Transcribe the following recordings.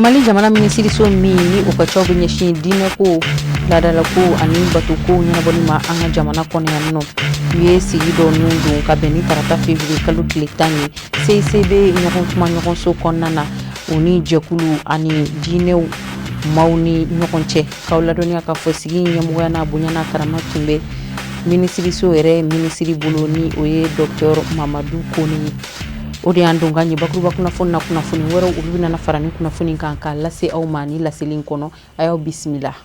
Mali jamana minisiriso min ni o ka caw bɛ ɲɛsin diinɛko, laadalako ani batoko ɲɛnabɔli ma an ka jamana kɔnɔ yan nɔ, u ye sigi dɔ nun don ka bɛn ni tarata février kalo tile 10 ye CICB ɲɔgɔn kuma ɲɔgɔnso kɔnɔna na, u ni jɛkulu ani diinɛw maaw ni ɲɔgɔn cɛ. K'aw ladɔnniya k'a fɔ sigi ɲɛmɔgɔya n'a bonya n'a karama tun bɛ minisiriso yɛrɛ minisiri bolo, ni o ye docteur Mamadu Kone ye. O de y'an don ka ɲɛ bakuruba kunnafoni na. Kunnafoni wɛrɛw, olu bɛna fara ni kunnafoni kan k'a lase aw ma ni laseli in kɔnɔ. A y'aw bisimila.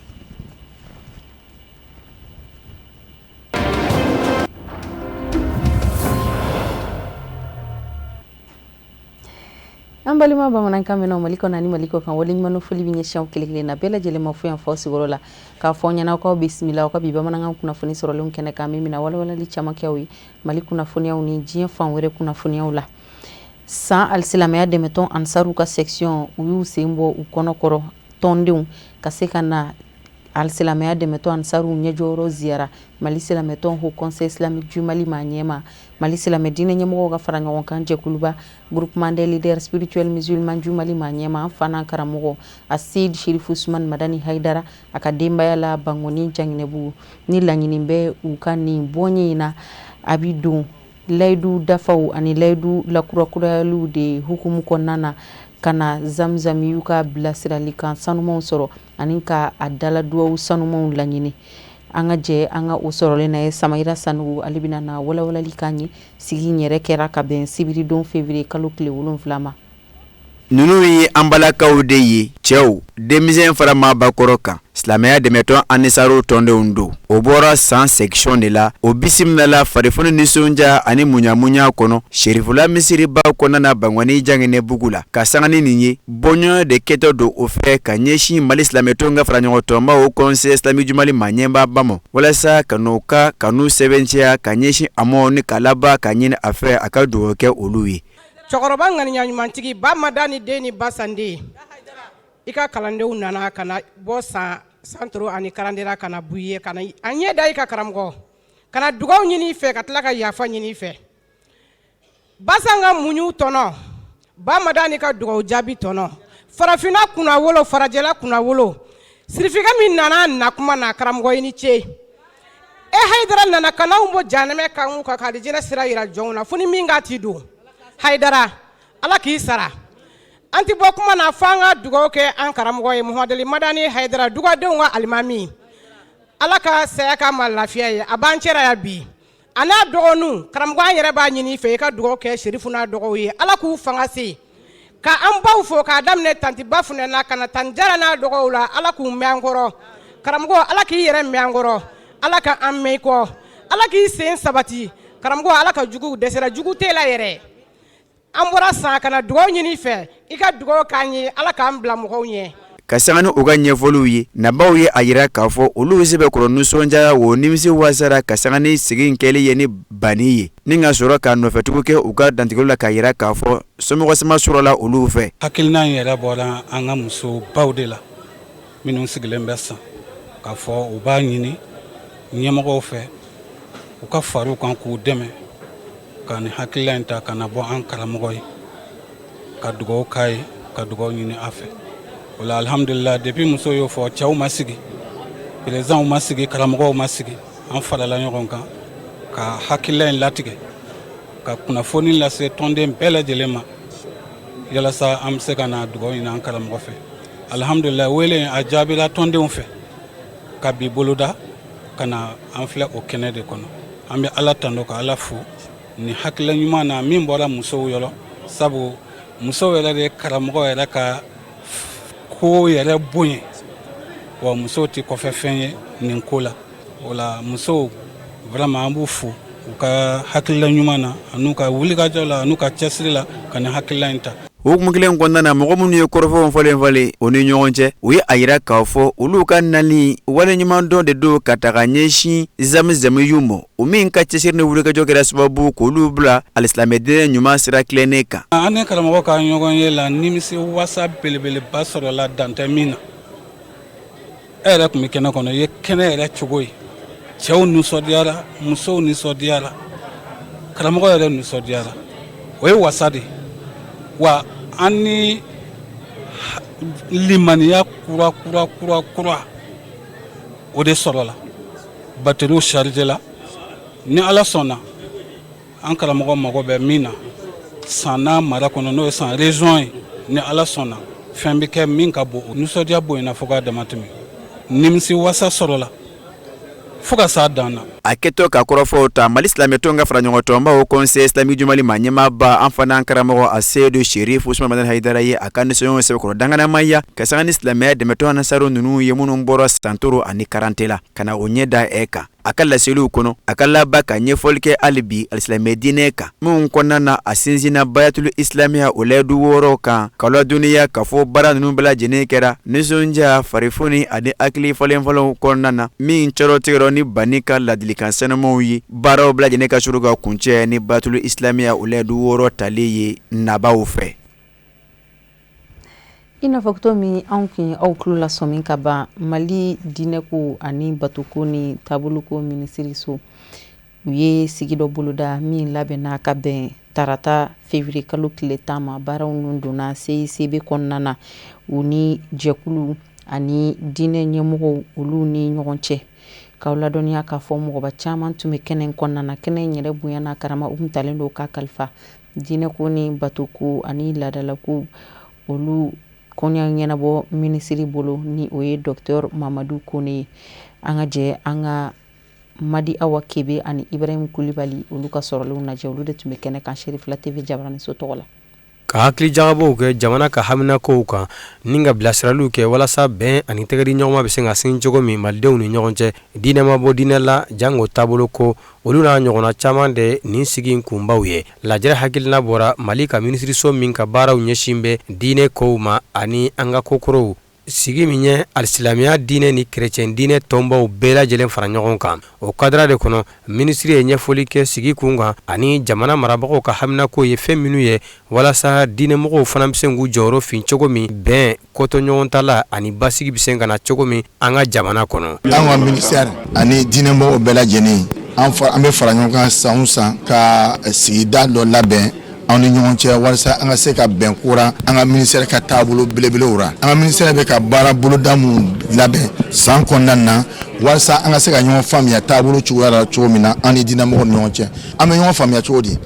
An balima bamanankan mɛnnaw Mali kɔnɔ ani Mali kɔ kan, waleɲuman foli bɛ ɲɛsin aw kelen kelenna bɛɛ lajɛlen ma fo yan fɔ sigiyɔrɔ la, k'a fɔ ɲɛna k'aw bisimila aw ka bi bamanankan kunnafoni sɔrɔlenw kɛnɛ kan, min bɛna walawalali caman kɛ aw ye Mali kunnafoniyaw ni diɲɛ fan wɛrɛ kunnafoniyaw la. San alisilamɛya dɛmɛtɔn Ansaru ka section, u y'u sen bɔ u kɔnɔkɔrɔ tɔndenw ka se ka na alisilamɛya dɛmɛtɔn Ansaru ɲɛjɔyɔrɔ ziyara. Mali silamɛtɔn Haut Conseil Islamique du Mali maa ɲɛma, Mali silamɛ diinɛ ɲɛmɔgɔw ka fara ɲɔgɔn kan jɛkuluba Groupement des leaders spirituels musulmans du Mali maa ɲɛma, fana karamɔgɔ Aseyid Sherifu Usman Madani Hayidara, a ka denbaya la Bankoni Janginɛbugu. Ni laɲini bɛ u ka nin bɔnye in na, a bɛ don layidu dafaw ani layidu lakurakurayaliw de hukumu kɔnɔna na, ka na Zamzamiyu ka bilasiralikan sanumanw sɔrɔ ani ka a dala duwawu sanumanw laɲini. An ka jɛ an ka o sɔrɔlen na ye. Samayira Sanogo, ale bɛna na walawalali k'an ye. Sigi in yɛrɛ kɛra ka bɛn sibiridon février kalo tile 7 ma. Ninnu ye an balakaw de ye, cɛw, denmisɛn fara maabakɔrɔ kan. Silamɛya dɛmɛtɔn Anisaru tɔndenw don. O bɔra San section de la. O bisimilala farifoni, nisɔndiya ani muɲamuɲa kɔnɔ Serifula misiriba kɔnɔna na Bankoni Janginɛbugu la. Ka sanga ni nin ye, bɔɲɔgɔn de kɛtɔ don o fɛ ka ɲɛsin Mali silamɛtɔn ka faraɲɔgɔntɔnba Haut Conseil Islamique du Mali maa ɲɛmaaba ma, walasa ka n'u ka kanu sɛbɛntiya ka ɲɛsin a ma ni ka laban ka ɲini a fɛ a ka dugawu kɛ olu ye. Cɛkɔrɔba ŋaniya ɲumantigi ba Madani den ni basanden, i ka kalandenw nana ka na bɔ San centre ani karandera ka na bu ye, ka na a ɲɛ da i ka karamɔgɔ, ka na dugaw ɲini i fɛ, ka tila ka yafa ɲini i fɛ. Basan ka muɲu tɔnɔ, ba Madani ka dugaw jaabi tɔnɔ, farafinna kunnawolo, farajɛla kunnawolo, sirifikɛ min nana na kuma na, karamɔgɔ i ni ce. E Hayidara nana ka n'anw bɔ janɛmɛ kan kan ka alijinɛ sira yira jɔnw na, fo ni min k'a t'i don. Hayidara, Ala k'i sara. An tɛ bɔ kuma na fo an ka dugaw kɛ an karamɔgɔ ye, Muhamadali Madani Hayidara, dugadenw ka alimami. Ala ka saya k'a ma lafiya ye. A b'an cɛra yan bi, a n'a dɔgɔninw. Karamɔgɔ, an yɛrɛ b'a ɲini i fɛ, i ka dugaw kɛ Serifu n'a dɔgɔw ye, Ala k'u fanga se. Ka an baw fo, k'a daminɛ tanti ba Funɛna ka na tan Jara n'a dɔgɔw la, Ala k'u mɛn an kɔrɔ. Karamɔgɔ, Ala k'i yɛrɛ mɛn an kɔrɔ, Ala ka an mɛn i kɔ, Ala k'i sen sabati. Karamɔgɔ, Ala ka juguw dɛsɛra, jugu t'e la yɛrɛ. An bɔra San ka na dugaw ɲini i fɛ, i ka dugaw k'an ye, Ala k'an bila mɔgɔw ɲɛ. Ka sanga ni u ka ɲɛfɔliw ye, nabaw ye a yira k'a fɔ olu sɛbɛkɔrɔ nisɔndiyara, o nimisi wasara ka sanga ni sigi in kɛli ye ni banni ye, ni ka sɔrɔ ka nɔfɛtugu kɛ u ka dantigɛliw la, k'a yira k'a fɔ somɔgɔsama sɔrɔla olu fɛ. Hakilina in yɛrɛ bɔra an ka musobaw de la, minnu sigilen bɛ San, k'a fɔ u b'a ɲini ɲɛmɔgɔw fɛ u ka fara u kan k'u dɛmɛ ka nin hakilila in ta ka na bɔ an karamɔgɔ ye, ka dugawu k'a ye, ka dugawu ɲini a fɛ. O la, alihamudulila, depuis muso y'o fɔ, cɛw ma sigi, présidentw ma sigi, karamɔgɔw ma sigi, an farala ɲɔgɔn kan ka hakilila in latigɛ, ka kunnafoni lase tɔnden bɛɛ lajɛlen ma, yalasa an bɛ se ka na dugawu ɲini an karamɔgɔ fɛ. Alihamudulila, wele a jaabira tɔndenw fɛ ka bi boloda ka na. An filɛ o kɛnɛ de kɔnɔ. An bɛ Ala tando ka Ala fo ni hakilila ɲuman na min bɔra musow yɔrɔ, sabu musow yɛrɛ de ye karamɔgɔ yɛrɛ ka ko yɛrɛ bonya wa musow tɛ kɔfɛ fɛn ye nin ko la. O la, musow vraiment, an b'u fo u ka hakilila ɲuman na, an'u ka wulikajɔ la, an'u ka cɛsiri la ka nin hakilila in ta. Hukumu kelen kɔnɔna na, mɔgɔ minnu ye kɔrɔfɔw falen falen o ni ɲɔgɔn cɛ, u ye a yira k'a fɔ olu ka nali waleɲumandɔn de don ka taga ɲɛsin Zamzamiyu ma, o min ka cɛsiri ni wulikajɔ kɛra sababu k'olu bila alisilamɛdiinɛ ɲuman sira tilennen kan. An ni karamɔgɔ ka ɲɔgɔn ye la, nimisi wasa belebeleba sɔrɔla, dan tɛ min na. E yɛrɛ tun bɛ kɛnɛ kɔnɔ, i ye kɛnɛ yɛrɛ cogo ye. Cɛw nisɔndiyara, musow nisɔndiyara, karamɔgɔ yɛrɛ nisɔndiyara. O ye wasa de ye wa. An ni Limaniya kura kura kura kura o de sɔrɔla, batterie chargé la. Ni Ala sɔnna, an karamɔgɔ mago bɛ min na San n'a mara kɔnɔ, n'o ye San région ye, ni Ala sɔnna, fɛn bɛ kɛ min ka bon. Nisɔndiya bonyana fo k'a damatɛmɛ, nimisi wasa sɔrɔla fo ka s'a dan na. A kɛtɔ ka kɔrɔfɔw ta, Mali silamɛtɔn ka faraɲɔgɔntɔnba, Haut Conseil islamique du Mali, ma ɲɛmaaba, an fana karamɔgɔ Aseyidu Serifu Usumani Madani Hayidara ye a ka nisɔndiya sɛbɛkɔrɔ danganamaya ka sanga ni silamɛya dɛmɛtɔn Ansaru ninnu ye, minnu bɔra Santoro ani Karantela ka na o ɲɛ da ɛ kan. A ka laseliw kɔnɔ, a ka laban ka ɲɛfɔli kɛ hali bi alisilamɛ diinɛ kan, minnu kɔnɔna na a sinsinna bayatul islamiya, o layidu 6 kan, ka ladɔnniya k'a fɔ baara ninnu bɛɛ lajɛlen kɛra nisɔndiya, farifoni ani hakili falenfalenw kɔnɔna na, min cɔrɔ tigɛrɔ ni banni ka ladilikan sɛnɛmaw ye. Baaraw bɛɛ lajɛlen ka sɔrɔ ka kuncɛ ni bayatul islamiya, o layidu 6 tali ye nabaw fɛ. I n'a fɔ cogo min anw kun ye aw tulo lasɔmi ka ban, Mali diinɛko ani batoko ni taaboloko minisiriso, u ye sigi dɔ boloda min labɛnna ka bɛn tarata février kalo tile 10 ma. Baaraw ninnu donna CICB kɔnɔna na, u ni jɛkulu ani diinɛ ɲɛmɔgɔw, olu ni ɲɔgɔn cɛ. K'aw ladɔnniya k'a fɔ mɔgɔba caman tun bɛ kɛnɛ kɔnɔna na. Kɛnɛ in yɛrɛ bonya n'a karama, u tun talen don k'a kalifa diinɛko ni batoko ani laadalako, olu koɲɛ ɲɛnabɔ minisiri bolo, ni o ye docteur Mamadu Kone ye. An ka jɛ an ka Madi Awa Kebe ani Ibrahim Kulibali, olu ka sɔrɔlenw lajɛ. Olu de tun bɛ kɛnɛ kan Serifila TV jabaraniso tɔgɔ la. Ka hakili jagabɔw kɛ jamana ka haminakow kan ni ka bilasiraliw kɛ walasa bɛn ani tɛgɛdiɲɔgɔnma bɛ se ka sin cogo min malidenw ni ɲɔgɔn cɛ, diinɛ ma bɔ diinɛ la, jango taabolo ko, olu n'a ɲɔgɔnna caman de nin sigi in kunbaw ye. Lajɛrɛ hakilina bɔra Mali ka minisiriso min ka baaraw ɲɛsin bɛ diinɛ kow ma ani an ka kokɔrɔw, sigi min ye alisilamɛya diinɛ ni kerecɛn diinɛ tɔnbaw bɛɛ lajɛlen fara ɲɔgɔn kan. O kadira de kɔnɔ, minisiri ye ɲɛfɔli kɛ sigi kun kan ani jamana marabagaw ka haminako ye fɛn minnu ye walasa diinɛmɔgɔw fana bɛ se k'u jɔyɔrɔ fin cogo min, bɛn, kɔtɔɲɔgɔntala ani basigi bɛ se ka na cogo min an ka jamana kɔnɔ. An ka ministère ani diinɛmɔgɔw bɛɛ lajɛlen, an bɛ fara ɲɔgɔn kan san o san ka sigida dɔ labɛn anw ni ɲɔgɔn cɛ walasa an ka se ka bɛn ko ra an ka ministère ka taabolo belebelew ra. An ka ministère bɛ ka baara boloda minnu labɛn san kɔnɔna na walasa an ka se ka ɲɔgɔn faamuya taabolo cogoya la cogo min na an ni diinɛmɔgɔw ni ɲɔgɔn cɛ, an bɛ ɲɔgɔn faamuya cogo di,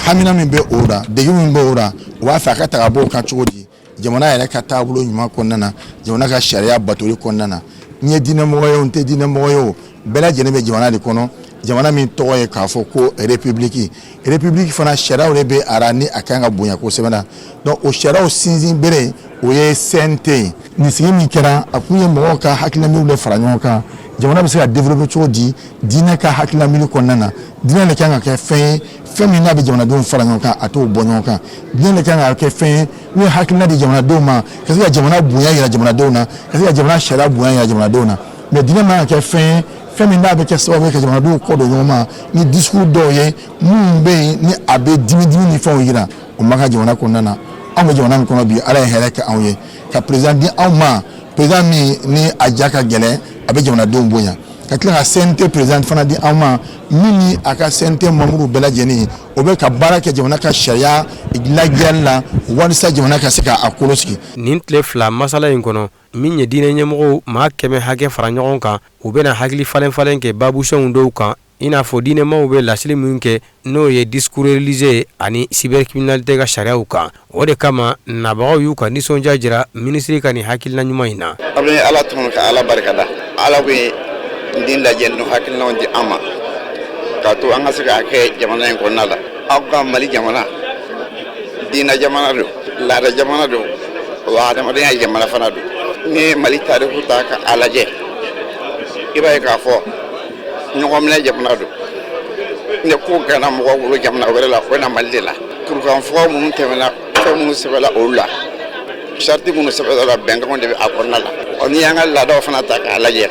hamina min bɛ o ra, degun min bɛ o ra, u b'a fɛ a ka ta ka bɔ o kan cogo di jamana yɛrɛ ka taabolo ɲuman kɔnɔna na, jamana ka sariya batoli kɔnɔna na. N ye diinɛmɔgɔ ye o, n tɛ diinɛmɔgɔ ye o, bɛɛ lajɛlen bɛ jamana de kɔnɔ, jamana min tɔgɔ ye k'a fɔ ko république. République fana, sariyaw de bɛ a ra ni a kan ka bonya kosɛbɛ na. Donc o sariyaw sinsin bere, o ye CNT ye. Nin sigi min kɛra, a kun ye mɔgɔw ka hakilina de fara ɲɔgɔn kan, jamana bɛ se ka développer cogo di diinɛ ka hakilina kɔnɔna na. Diinɛ de kan ka kɛ fɛn ye, fɛn min n'a bɛ jamanadenw fara ɲɔgɔn kan, a t'o bɔ ɲɔgɔn kan. Diinɛ de kan ka kɛ fɛn ye n'o ye hakilina di jamanadenw ma ka se ka jamana bonya yira jamanadenw na, ka se ka jamana sariya bonya yira jamanadenw na. Mais diinɛ man ka kɛ fɛn ye, fɛn min n'a bɛ kɛ sababu ye ka jamanadenw kɔ don ɲɔgɔn ma ni discours dɔw ye minnu bɛ yen ni a bɛ dimi dimi ni fɛnw yira. O man kan jamana kɔnɔna na. Anw bɛ jamana min kɔnɔ bi, Ala ye hɛrɛ kɛ anw ye ka président di anw ma, président min ni a ja ka gɛlɛn, a bɛ jamanadenw bonya, ka tila ka CNT président fana di anw ma, min ni a ka CNT membre bɛɛ lajɛlen, o bɛ ka baara kɛ jamana ka sariya lajɛli la walasa jamana ka se k'a kolo sigi. Nin tile 2 masala in kɔnɔ, min ye diinɛ ɲɛmɔgɔw maa 100 hakɛ fara ɲɔgɔn kan, u bɛna hakili falen falen kɛ babusɛnw dɔw kan, i n'a fɔ diinɛmaw bɛ laseli min kɛ, n'o ye discours religieux ani cybercriminalité ka sariyaw kan. O de kama nabagaw y'u ka nisɔndiya jira minisiri ka nin hakilina ɲuman in na. An bɛ Ala tanu ka Ala barikada. Ala bɛ nin lajɛ ninnu hakilinaw di an ma k'a to an ka se k'a kɛ jamana in kɔnɔna la. Aw ka Mali jamana, diinɛ jamana don, laada jamana don, wa adamadenya jamana fana don. N'i ye Mali tariku ta k'a lajɛ, i b'a ye k'a fɔ ɲɔgɔnminɛ jamana don. Ni ko gana mɔgɔ bolo jamana wɛrɛ la, o bɛ na Mali de la. Kurukanfuga minnu tɛmɛna, fɛn minnu sɛbɛnna olu la, sariti minnu sɛbɛnna la, bɛnkanw de bɛ a kɔnɔna la. Ɔ, n'i y'an ka laadaw fana ta k'a lajɛ,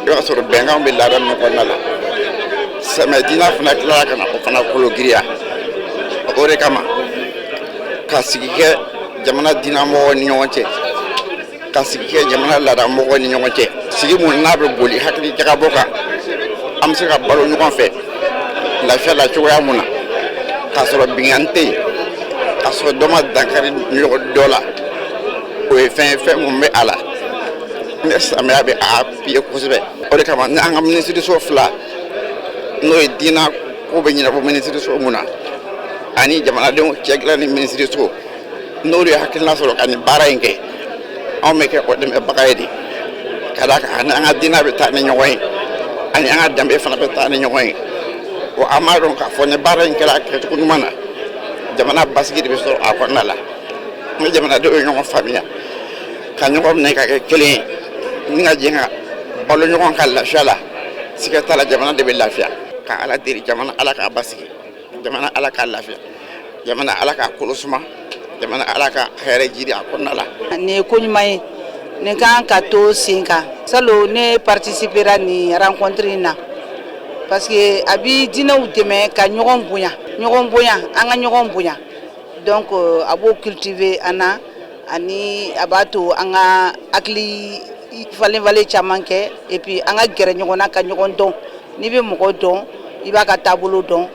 i b'a sɔrɔ bɛnkanw bɛ laada ninnu kɔnɔna la. Silamɛ diinɛ fana tilara ka na o fana kolo giriya. O de kama ka sigi kɛ jamana diinɛmɔgɔw ni ɲɔgɔn cɛ, ka sigi kɛ jamana laadamɔgɔw ni ɲɔgɔn cɛ, sigi mun n'a bɛ boli hakili jagabɔ kan, an bɛ se ka balo ɲɔgɔn fɛ lafiya la cogoya mun na, k'a sɔrɔ binkanni tɛ yen, k'a sɔrɔ dɔ ma dankari dɔ la. O ye fɛn ye, fɛn mun bɛ a la ni silamɛya bɛ a appuyer kosɛbɛ. O de kama ni an ka minisiriso fila, n'o ye diinɛ ko bɛ ɲɛnabɔ minisiriso mun na, ani jamanadenw cɛ dilanni minisiriso, n'olu ye hakilina sɔrɔ ka nin baara in kɛ, anw bɛ kɛ o dɛmɛbaga ye de, ka d'a kan ani an ka diinɛ bɛ taa ni ɲɔgɔn ye, ani an ka danbe fana bɛ taa ni ɲɔgɔn ye. Wa an b'a dɔn k'a fɔ ni baara in kɛra a kɛcogo ɲuman na, jamana basigi de bɛ sɔrɔ a kɔnɔna la. Ni jamanadenw ye ɲɔgɔn faamuya, ka ɲɔgɔn minɛ ka kɛ kelen ye, ni ka jɛ ka balo ɲɔgɔn ka lafiya la, siga t'a la, jamana de bɛ lafiya. Ka Ala deli, jamana Ala k'a basigi, jamana Ala k'a lafiya, jamana Ala k'a kolo suma, jamana Ala ka hɛrɛ jiri a kɔnɔna la. Nin ye ko ɲuman ye, nin kan ka to sen kan. Salon ne participera nin rencontre in na parce que a bi diinɛw dɛmɛ ka ɲɔgɔn bonya, ɲɔgɔn bonya, an ka ɲɔgɔn bonya. Donc a b'o cultiver an na, ani a b'a to an ka hakili falen falen caman kɛ, et puis an ka gɛrɛ ɲɔgɔn na ka ɲɔgɔn dɔn. N'i bɛ mɔgɔ dɔn, i b'a ka taabolo dɔn,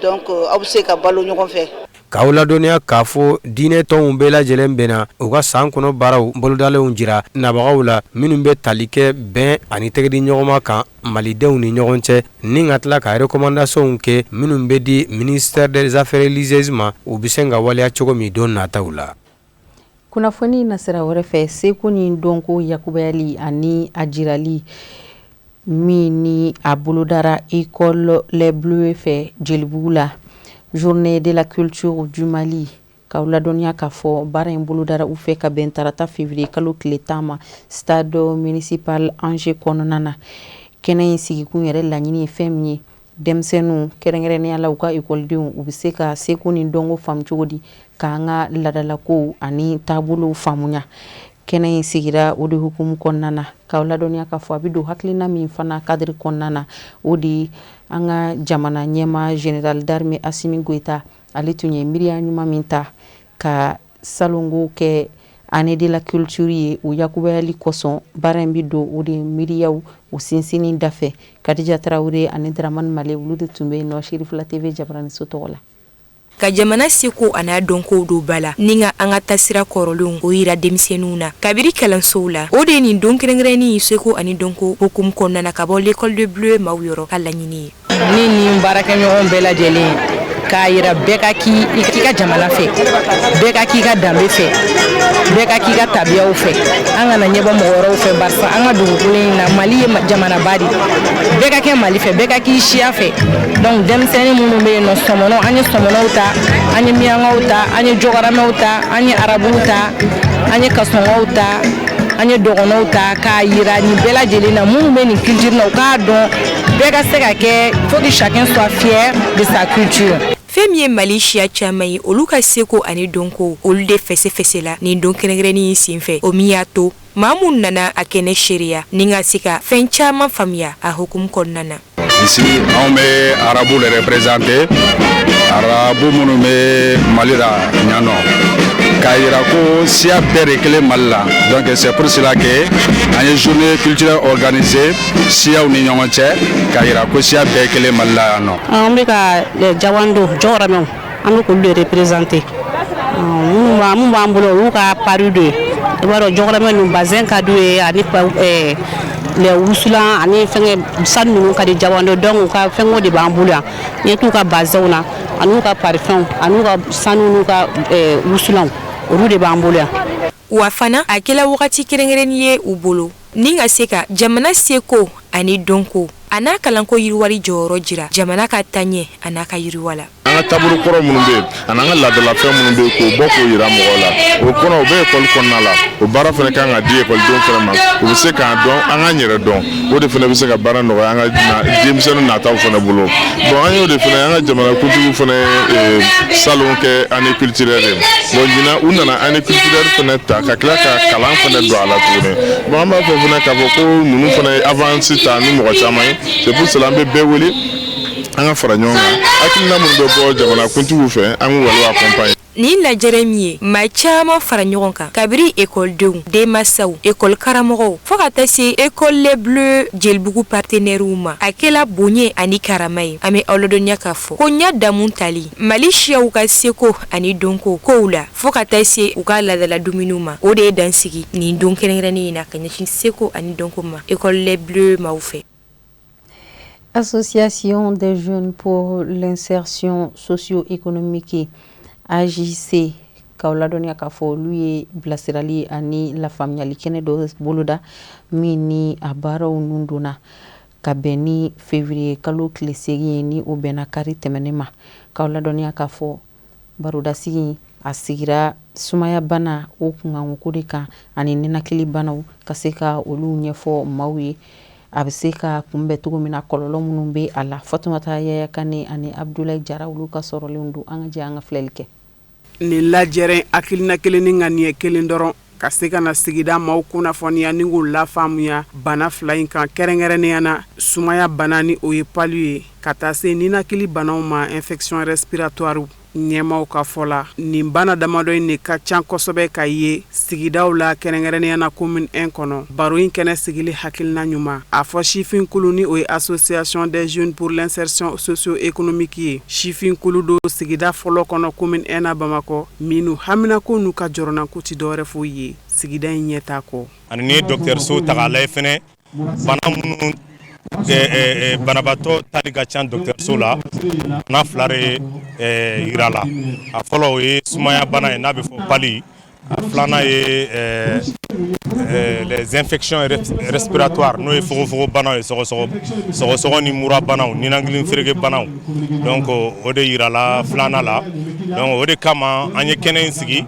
donc aw bɛ se ka balo ɲɔgɔn fɛ. K'aw ladɔnniya k'a fɔ diinɛ tɔnw bɛɛ lajɛlen bɛnna u ka san kɔnɔ baaraw bolodalenw jira nabagaw la, minnu bɛ tali kɛ bɛn ani tɛgɛdi ɲɔgɔnma kan malidenw ni ɲɔgɔn cɛ, ni ka tila ka recommandations kɛ minnu bɛ di ministère des affaires religieuses ma, u bɛ se ka waleya cogo min don nataw la. Kunnafoni nasira wɛrɛ fɛ, seko ni dɔnko yakubayali ani a jirali min ni a bolodara École Les Bleus fɛ Jelibugu la, Journée de la culture du Mali. K'aw ladɔnniya k'a fɔ baara in bolodara u fɛ ka bɛn tarata février kalo tile 10 ma, stade municipal Angers kɔnɔna na. Kɛnɛ in sigikun yɛrɛ laɲini ye fɛn min ye, denmisɛnninw, kɛrɛnkɛrɛnnenya la u ka ekɔlidenw, u bɛ se ka seko ni dɔnko faamu cogo di, k'an ka ladalakow ani taabolow faamuya. Kɛnɛ in sigira o de hukumu kɔnɔna na. K'aw ladɔnniya k'a fɔ a bɛ don hakilina min fana cadre kɔnɔna na, o de ye an ka jamana ɲɛmaa général d'armée Assimi Goïta, ale tun ye miiriya ɲuman min ta ka salongo kɛ année de la culture ye, o yakubayali kosɔn baara in bɛ don o de miiriyaw o sinsinni dafɛ. Kadija Tarawele ani Dramane Male, olu de tun bɛ yen nɔ Sirifila TV jabaraniso tɔgɔ la. Ka jamana seko a n'a dɔnkow don ba la, ni ka an ka tasira kɔrɔlenw o yira denmisɛnninw na kabiri kalansow la, o de ye nin don kɛrɛnkɛrɛnnin seko ani dɔnko hukumu kɔnɔna na ka bɔ L'école de bleu maaw yɔrɔ ka laɲini ye. Ne ni baarakɛɲɔgɔn bɛɛ lajɛlen, k'a yira bɛɛ ka k'i ka jamana fɛ, bɛɛ ka k'i ka danbe fɛ, bɛɛ ka k'i ka tabiyaw fɛ. An kana ɲɛbɔ mɔgɔ wɛrɛw fɛ, barisa an ka dugukolo in na, Mali ye jamanaba de, bɛɛ ka kɛ Mali fɛ, bɛɛ ka k'i siya fɛ. Donc denmisɛnnin minnu bɛ yen nɔ, sɔmɔnɔ, an ye sɔmɔnɔw ta, an ye miyankaw ta, an ye jɔgɔramɛw ta, an ye arabuw ta, an ye kasɔnkaw ta, an ye dɔgɔnɔw ta, k'a yira nin bɛɛ lajɛlen na minnu bɛ nin culture na, u k'a dɔn bɛɛ ka se ka kɛ, faut que chacun soit fier de sa culture. Fɛn min ye Mali siya caman ye, olu ka seko ani dɔnko, olu de fɛsɛfɛsɛla nin don kɛrɛnkɛrɛnnin in senfɛ, o min y'a to maa mun nana a kɛnɛ seereya ni ka se ka fɛn caman faamuya a hukumu kɔnɔna na. Ici, anw bɛ arabu le représenter, arabu minnu bɛ Mali la yan nɔ, k'a yira ko siya bɛɛ de kelen Mali la. Donc c'est pour cela que an ye journée culturelle organisée siyaw ni ɲɔgɔn cɛ, k'a yira ko siya bɛɛ kelen Mali la yan nɔ. An bɛ ka jawando jɔyɔrɔmɛw, an bɛ k'olu de représenter. Minnu b'an bolo, olu ka parure de ye. I b'a dɔn, jɔyɔrɔmɛ ninnu, bazin ka d'u ye, ani les wusulan ani fɛngɛ sanu ninnu ka di jawando. Donc u ka fɛngɛw de b'an bolo yan. Ɲɛ t'u ka bazinw na, ani ka parfumw, ani ka sanu n'u ka wusulanw, olu de b'an bolo yan. Wa fana a kɛla wagati kɛrɛnkɛrɛnnin ye u bolo ni ka se ka jamana seko ani dɔnko a n'a kalanko yiriwari jɔyɔrɔ jira jamana ka taaɲɛ a n'a ka yiriwa la. An ka taabolo kɔrɔ minnu bɛ yen, ani an ka laadalafɛn minnu bɛ yen, k'o bɔ k'o yira mɔgɔw la, o kɔnɔ o bɛ ekɔli kɔnɔna la. O baara fana kan ka di ekɔlidenw fana ma, u bɛ se k'a dɔn, an k'an yɛrɛ dɔn. O de fana bɛ se ka baara nɔgɔya an ka denmisɛnnin nataw fana bolo. Bon, an y'o de fana, an ka jamanakuntigiw fana ye salon kɛ année culturelle ye. Bon, ɲinan u nana année culturelle fana ta ka tila ka kalan fana don a la tuguni. Bon, an b'a fɔ fana k'a fɔ ko ninnu fana ye avance ta ni mɔgɔ caman ye. C'est pour cela an bɛ bɛɛ wele, an ka fara ɲɔgɔn kan, hakilina minnu bɛ bɔ jamanakuntigiw fɛ, an k'u walew accompagner. Nin lajɛrɛ min ye maa caman fara ɲɔgɔn kan, kabiri ekɔlidenw, denmansaw, ekɔli karamɔgɔw, fo ka taa se École Les Bleus Jelibugu partenaires ma, a kɛla bonya ani karama ye. An bɛ aw ladɔnniya k'a fɔ ko ɲa damu tali Mali siyaw ka seko ani dɔnko kow la, fo ka taa se u ka laadala dumuniw ma, o de ye dansigi nin don kɛrɛnkɛrɛnnen in na ka ɲɛsin seko ani dɔnko ma École Les Bleus maaw fɛ. Association des jeunes pour l'insertion socio-économique, AJC, k'aw ladɔnniya k'a fɔ olu ye bilasirali ani lafaamuyali kɛnɛ dɔ boloda min ni a baaraw nun donna ka bɛn ni février kalo tile 8 ye, ni o bɛnna kari tɛmɛnen ma. K'aw ladɔnniya k'a fɔ barodasigi a sigira sumaya bana o kunkanko de kan ani ninakili banaw, ka se ka olu ɲɛfɔ maaw ye, a bɛ se ka kunbɛn cogo min na, kɔlɔlɔ minnu bɛ a la. Fatumata Yaya Kane ani Abudulayi Jara, olu ka sɔrɔlenw don. An ka jɛ an ka filɛli kɛ. Nin lajɛrɛ hakilina kelen ni ŋaniya kelen dɔrɔn ka se ka na sigida maaw kunnafoniya ni k'u lafaamuya bana fila in kan, kɛrɛnkɛrɛnnenya na sumaya bana ni o ye palu ye, ka taa se ninakili banaw ma, infection respiratoire. Ɲɛmaaw ka fɔ la, nin bana damadɔ in de ka ca kosɛbɛ ka ye sigidaw la, kɛrɛnkɛrɛnnenya na commune 1 kɔnɔ. Baro in kɛnɛ sigili hakilina ɲuman, a fɔ sifinkulu ni o ye Association des jeunes pour l'insertion socio-économique ye, sifinkulu don sigida fɔlɔ kɔnɔ commune 1 na Bamakɔ, minnu haminako n'u ka jɔrɔnako tɛ dɔwɛrɛ foyi ye sigida in ɲɛtaa kɔ. Ani n'i ye dɔgɔtɔrɔso ta k'a lajɛ fɛnɛ, bana minnu banabaatɔ tali ka ca dɔgɔtɔrɔso la, bana fila de yira la. A fɔlɔ, o ye sumaya bana ye n'a bɛ fɔ palu. A filanan ye les infections respiratoires, n'o ye fogofogo banaw ye, sɔgɔsɔgɔ sɔgɔsɔgɔ ni mura banaw, ninakili fereke banaw. Donc o de yirala filanan la. Donc o de kama an ye kɛnɛ in sigi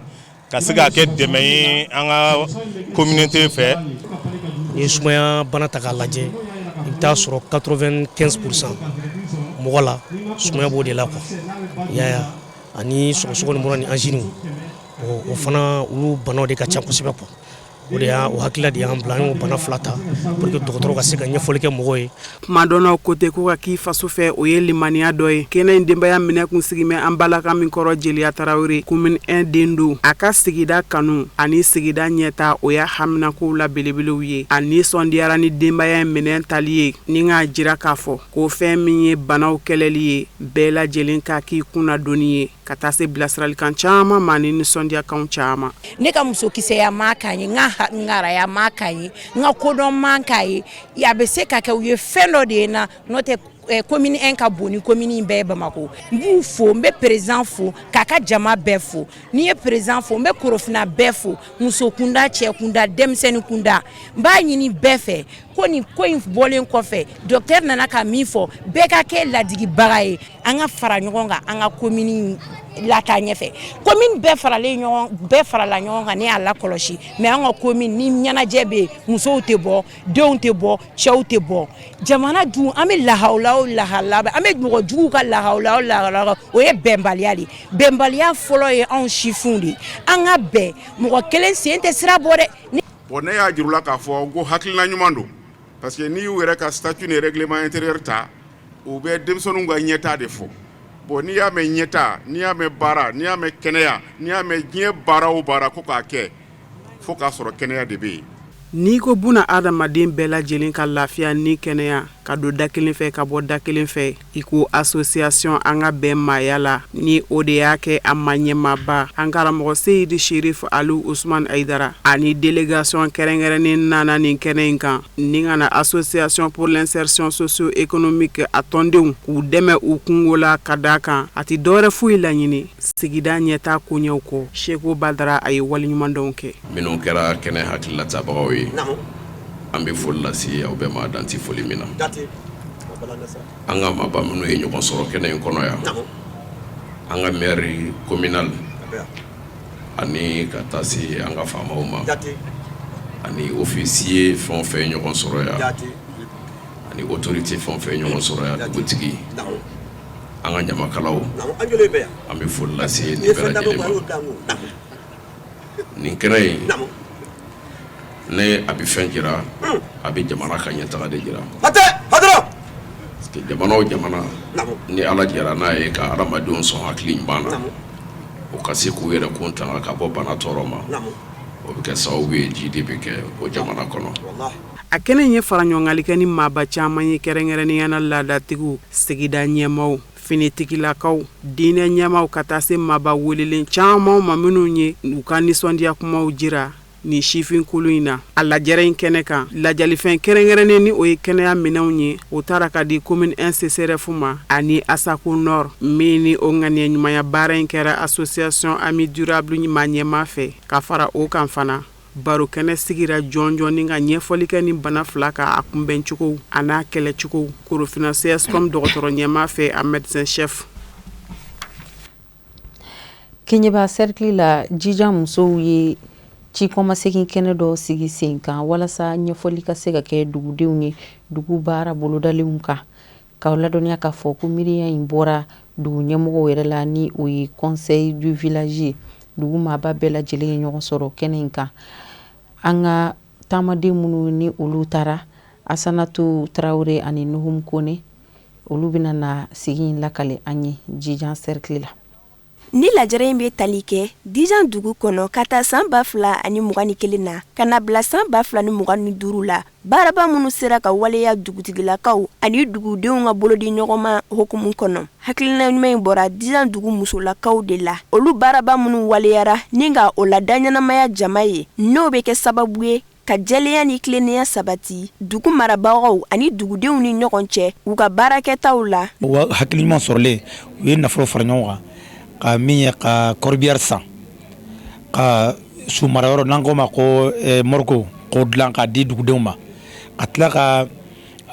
ka se k'a kɛ dɛmɛ ye an ka communauté fɛ. N'i ye sumaya bana ta k'a lajɛ, i bɛ taa sɔrɔ 95% mɔgɔ la, sumaya b'o de la quoi. I y'a ye, ani sɔgɔsɔgɔ ni mura ni angine, o fana, olu banaw de ka ca kosɛbɛ quoi. O de y'a o hakilila de y'an bila, an y'o bana fila ta pour que dɔgɔtɔrɔ ka se ka ɲɛfɔli kɛ mɔgɔw ye. Kumadɔnnaw ko ten ko ka k'i faso fɛ, o ye limaniya dɔ ye. Kɛnɛ in denbaya minɛ kun sigimɛ an balaka min kɔrɔ, Jeliya Tarawele, commune 1 den don. A ka sigida kanu ani sigida ɲɛta, o y'a haminakow la belebelew ye. A nisɔndiyara ni denbaya in minɛn tali ye, ni k'a jira k'a fɔ ko fɛn min ye banaw kɛlɛli ye, bɛɛ lajɛlen ka k'i kunna doni ye, ka taa se bilasiralikan caman ma ni nisɔndiyakan caman. Ne ka musokisɛya ma k'a ye, n ka ŋaraya ma k'a ye, n ka kodɔn ma k'a ye. A bɛ se ka kɛ u ye fɛn dɔ de ye na, n'o tɛ commune 1 ka bon ni commune in bɛɛ ye Bamakɔ. N b'u fo, n bɛ président fo, k'a ka jama bɛɛ fo. N'i ye président fo, n bɛ Korofina bɛɛ fo, muso kunda, cɛ kunda, denmisɛnnin kunda. N b'a ɲini bɛɛ fɛ ko nin ko in bɔlen kɔfɛ, docteur nana ka min fɔ, bɛɛ ka kɛ ladigibaga ye. An ka fara ɲɔgɔn kan, an ka commune lataa ɲɛfɛ. Commune bɛɛ faralen ɲɔgɔn, bɛɛ farala ɲɔgɔn kan, ne y'a lakɔlɔsi, mais an ka commune ni ɲɛnajɛ bɛ yen, musow tɛ bɔ, denw tɛ bɔ, cɛw tɛ bɔ. Jamana dun, an bɛ lahawula o lahala, an bɛ mɔgɔ juguw ka lahawula o lahala, o ye bɛnbaliya de ye. Bɛnbaliya fɔlɔ ye anw sifinw de ye. An ka bɛn, mɔgɔ kelen sen tɛ sira bɔ dɛ. Bon, ne y'a jira la k'a fɔ ko hakilina ɲuman don, parce que n'i y'u yɛrɛ ka statut ni règlement intérieur ta, u bɛ denmisɛnninw ka ɲɛta de fɔ. Bon, n'i y'a mɛn ɲɛta, n'i y'a mɛn baara, n'i y'a mɛn kɛnɛya, n'i y'a mɛn diɲɛ baara o baara ko k'a kɛ, fo k'a sɔrɔ kɛnɛya de bɛ yen. N'i ko buna adamaden bɛɛ lajɛlen ka lafiya ni kɛnɛya, ka don da kelen fɛ ka bɔ da kelen fɛ, i ko association An ka bɛn maaya la, ni o de y'a kɛ a ma ɲɛmaaba, an karamɔgɔ Seyidi Sherif Alu Usman Ayidara ani délégation kɛrɛnkɛrɛnnen nana nin kɛnɛ in kan ni ka na Association pour l'insertion socio-économique a tɔndenw k'u dɛmɛ u kungo la, ka da kan a tɛ dɔwɛrɛ foyi laɲini sigida ɲɛtaa koɲɛw kɔ. Seko Badara, a ye waleɲumandɔnw kɛ. Minnu kɛra kɛnɛ hakililatabagaw ye, an bɛ foli lase aw bɛɛ ma, dan tɛ foli min na. An ka maaba minnu ye ɲɔgɔn sɔrɔ kɛnɛ in kɔnɔ yan, an ka maire communal ani ka taa se an ka faamaw ma, ani officier fɛn o fɛn ye ɲɔgɔn sɔrɔ yan, ani autorité fɛn o fɛn ye ɲɔgɔn sɔrɔ yan, dugutigi, an ka ɲamakalaw, an bɛ foli lase nin bɛɛ lajɛlen ma. Nin kɛnɛ in ne, a bɛ fɛn jira, a bɛ jamana ka ɲɛtaga de jira, parce que jamana o jamana ni Ala jɛra n'a ye ka adamadenw sɔn hakili ɲuman na. U ka se k'u yɛrɛ kun tanga ka bɔ bana tɔɔrɔ ma, o bɛ kɛ sababu ye jidi bɛ kɛ o jamana kɔnɔ. A kɛnɛ in ye faraɲɔgɔngali kɛ ni maaba caman ye, kɛrɛnkɛrɛnnenya na laadatigiw, sigida ɲɛmaaw, finitigilakaw, diinɛ ɲɛmaaw, ka taa se maaba welelen caman ma minnu ye u ka nisɔndiya kumaw jira nin sifinkulu in na. A lajɛrɛ in kɛnɛ kan, lajalifɛn kɛrɛnkɛrɛnnen ni o ye kɛnɛya minɛnw ye, o taara ka di commune 1 CSRéf ma ani Asako Nord min ni o ŋaniya ɲumanya baara in kɛra association Amis Durable maa ɲɛmaa fɛ. Ka fara o kan fana, baro kɛnɛ sigira jɔnjɔn ni ka ɲɛfɔli kɛ ni bana fila ka a kunbɛncogo a n'a kɛlɛcogo Korofina CSCOM dɔgɔtɔrɔ ɲɛmaa fɛ, a médecin chef. Keɲeba cercle la, Jijan musow ye ci kɔmasegin kɛnɛ dɔ sigi sen kan walasa ɲɛfɔli ka se ka kɛ dugudenw ye dugu baara bolodalenw kan. K'aw ladɔnniya k'a fɔ ko miiriya in bɔra dugu ɲɛmɔgɔw yɛrɛ la, ni o ye conseil du village ye. Dugu maaba bɛɛ lajɛlen ye ɲɔgɔn sɔrɔ kɛnɛ in kan. An ka taamaden minnu ni olu taara, Asanatu Tarawele ani Nuhum Kone, olu bɛna na sigi in lakale an ye Jijan cercle la. Ni lajɛrɛ in bɛ tali kɛ Dijan dugu kɔnɔ ka taa san 2021 na ka na bila san 2025 la, baaraba minnu sera ka waleya dugutigilakaw ani dugudenw ka bolodi ɲɔgɔnma hukumu kɔnɔ. Hakilina ɲuman in bɔra Dijan dugu musolakaw de la, olu baaraba minnu waleyara ni ka o ladaɲɛnamaya jama ye, n'o bɛ kɛ sababu ye ka jɛlenya ni tilennenya sabati dugu marabagaw ani dugudenw ni ɲɔgɔn cɛ u ka baarakɛtaw la. Hakili ɲuman sɔrɔlen, u ye nafolo fara ɲɔgɔn kan ka min ye ka corbillard san, ka su marayɔrɔ n'an k'o ma ko morgue, k'o dilan k'a di dugudenw ma, ka tila ka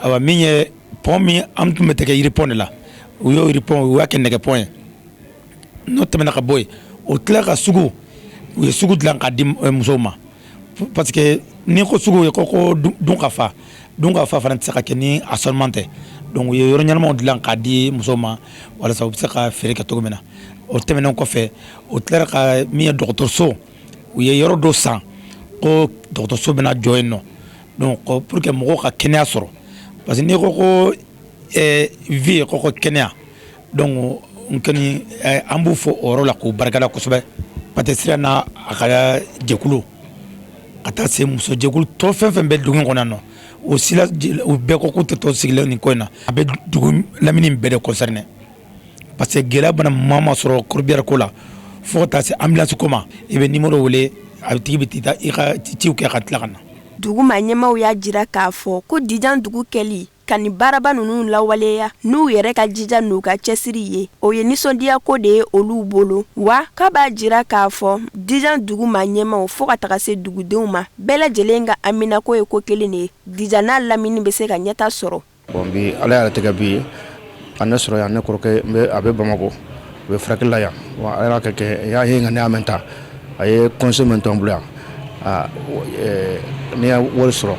awa min ye pont min an tun bɛ tigɛ yiri pont de la, u y'o yiri pont u y'a kɛ nɛgɛ pont ye. N'o tɛmɛna ka bɔ yen, o tila ka sugu, u ye sugu dilan k'a di musow ma, parce que n'i ko sugu ye ko dun ka fa, dun ka fa fana tɛ se ka kɛ ni a seulement tɛ. Donc u ye yɔrɔ ɲɛnamaw dilan k'a di musow ma walasa u bɛ se ka feere kɛ cogo min na. O tɛmɛnen kɔfɛ, o tilara ka min ye dɔgɔtɔrɔso, u ye yɔrɔ dɔ san ko dɔgɔtɔrɔso bɛna jɔ yen nɔ, donc pour que mɔgɔw ka kɛnɛya sɔrɔ, parce que n'i ko vie ko kɛnɛya. Donc n kɔni an b'u fo o yɔrɔ la k'u barikada kosɛbɛ. Pate Sira n'a a ka jɛkulu, ka taa se musojɛkulu tɔ fɛn fɛn bɛ dugu kɔnɔ nɔ, o sila u bɛɛ ko k'u tɛ to sigilen nin ko in na. A bɛ dugu lamini bɛɛ de concerné, parce que gɛlɛya bana maa ma sɔrɔ corbillard ko la fo ka taa se ambulance ko ma, i bɛ numéro wele, a tigi bɛ taa i ka ciw kɛ ka tila ka na. Dugu maa ɲɛmaaw y'a jira k'a fɔ ko Dijan dugu kɛli ka nin baaraba ninnu lawaleya n'u yɛrɛ ka jija n'u ka cɛsiri ye, o ye nisɔndiyako de ye olu bolo, wa k'a b'a jira k'a fɔ Dijan dugu maa ɲɛmaaw fo ka taga se dugudenw ma, bɛɛ lajɛlen ka haminako ye ko kelen de ye, Dijan n'a lamini bɛ se ka ɲɛta sɔrɔ. Bon, bi Ala y'a latigɛ bi ka ne sɔrɔ yan. Ne kɔrɔkɛ a bɛ Bamakɔ, u bɛ furakɛli la yan. Wa Ala y'a kɛ y'a ye ŋaniya min ta, a ye conseil min to an bolo yan, n'i y'a wari sɔrɔ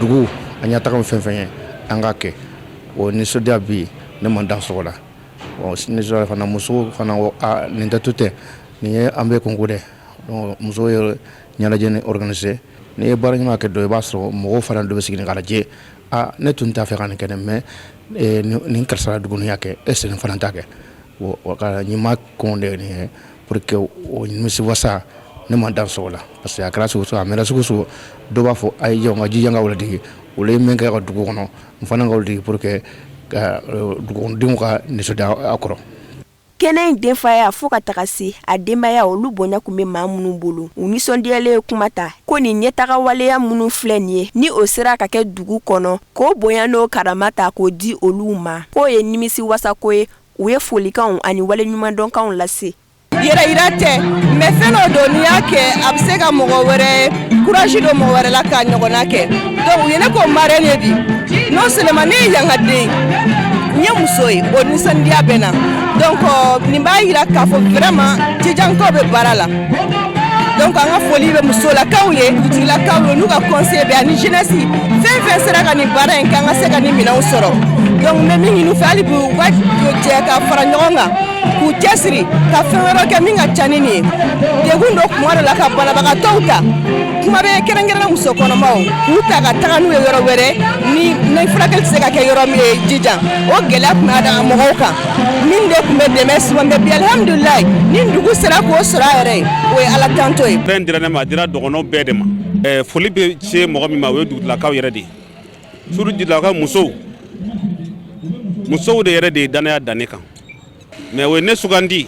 dugu a ɲɛtaga fɛn fɛn ye, an k'a kɛ. O nisɔndiya bi ne ma dan sɔgɔ la. Nisɔndiya fana, musow fana, nin tɛ to tɛ, nin ye an bɛɛ kunko dɛ. Musow ye ɲɛnajɛ ni organiser. N'i ye baara ɲuman kɛ dɔ, i b'a sɔrɔ mɔgɔw fana dɔ bɛ sigi k'a lajɛ: aa, ne tun t'a fɛ ka nin kɛ dɛ, mais nin karisa dugu y'a kɛ, est-ce nin fana t'a kɛ? Ka ɲuman kɔn de nin ye pour que o nimisi wasa ne ma dan sɔgɔ la, parce que a kɛra cogo cogo, a mɛnna cogo cogo, dɔw b'a fɔ a ye jɔ ka jija ka wale olu ye min kɛ ka dugu kɔnɔ, n fana ka wale pour que ka dugukɔnɔdenw ka nisɔndiya a kɔrɔ. Kɛnɛ in denfaya fo ka taga se a denbaya, olu bonya tun bɛ maa minnu bolo, u nisɔndiyalen ye kuma ta ko nin ɲɛtaga waleya minnu filɛ nin ye, ni o sera ka kɛ dugu kɔnɔ, k'o bonya n'o karama ta k'o di olu ma, k'o ye nimisi wasako ye. U ye folikanw ani waleɲumandɔnkanw lase. Yɛrɛ yira tɛ, mais fɛn dɔ don, n'i y'a kɛ, a bɛ se ka mɔgɔ wɛrɛ courage don mɔgɔ wɛrɛ la k'a ɲɔgɔnna kɛ. Donc u ye ne ko marraine ye bi. Non seulement ne ye yan ka den, n ye muso ye, o nisɔndiya bɛ na. Donc nin b'a yira k'a fɔ vraiment Jijankaw bɛ baara la. Donc an ka foli bɛ musolakaw ye, dugutigilakaw ye, n'u ka conseil bɛ, ani jeunesse fɛn fɛn sera ka nin baara in kɛ, an ka se ka nin minɛnw sɔrɔ. Donc n bɛ min ɲini u fɛ hali bi, u ka jɛ ka fara ɲɔgɔn kan. k'u cɛsiri ka fɛn wɛrɛ kɛ min ka ca ni nin ye. Degun don kuma dɔ la ka banabagatɔw ta, kuma bɛ kɛrɛnkɛrɛn muso kɔnɔmaw, k'u ta ka taga n'u ye yɔrɔ wɛrɛ ni furakɛli tɛ se ka kɛ yɔrɔ min ye Jijan. O gɛlɛya tun b'a mɔgɔw kan min de tun bɛ dɛmɛ souvent, mais bi alihamudulilayi, ni dugu sera k'o sɔrɔ a yɛrɛ ye, o ye Ala tanto ye. Fɛn dira ne ma, a dira dɔgɔnɔw bɛɛ de ma. Foli bɛ se mɔgɔ min ma, o ye dugutigilakaw yɛrɛ de ye, surtout dugutigilakaw musow. Musow de yɛrɛ de ye danaya da ne kan, mais o ye ne sugandi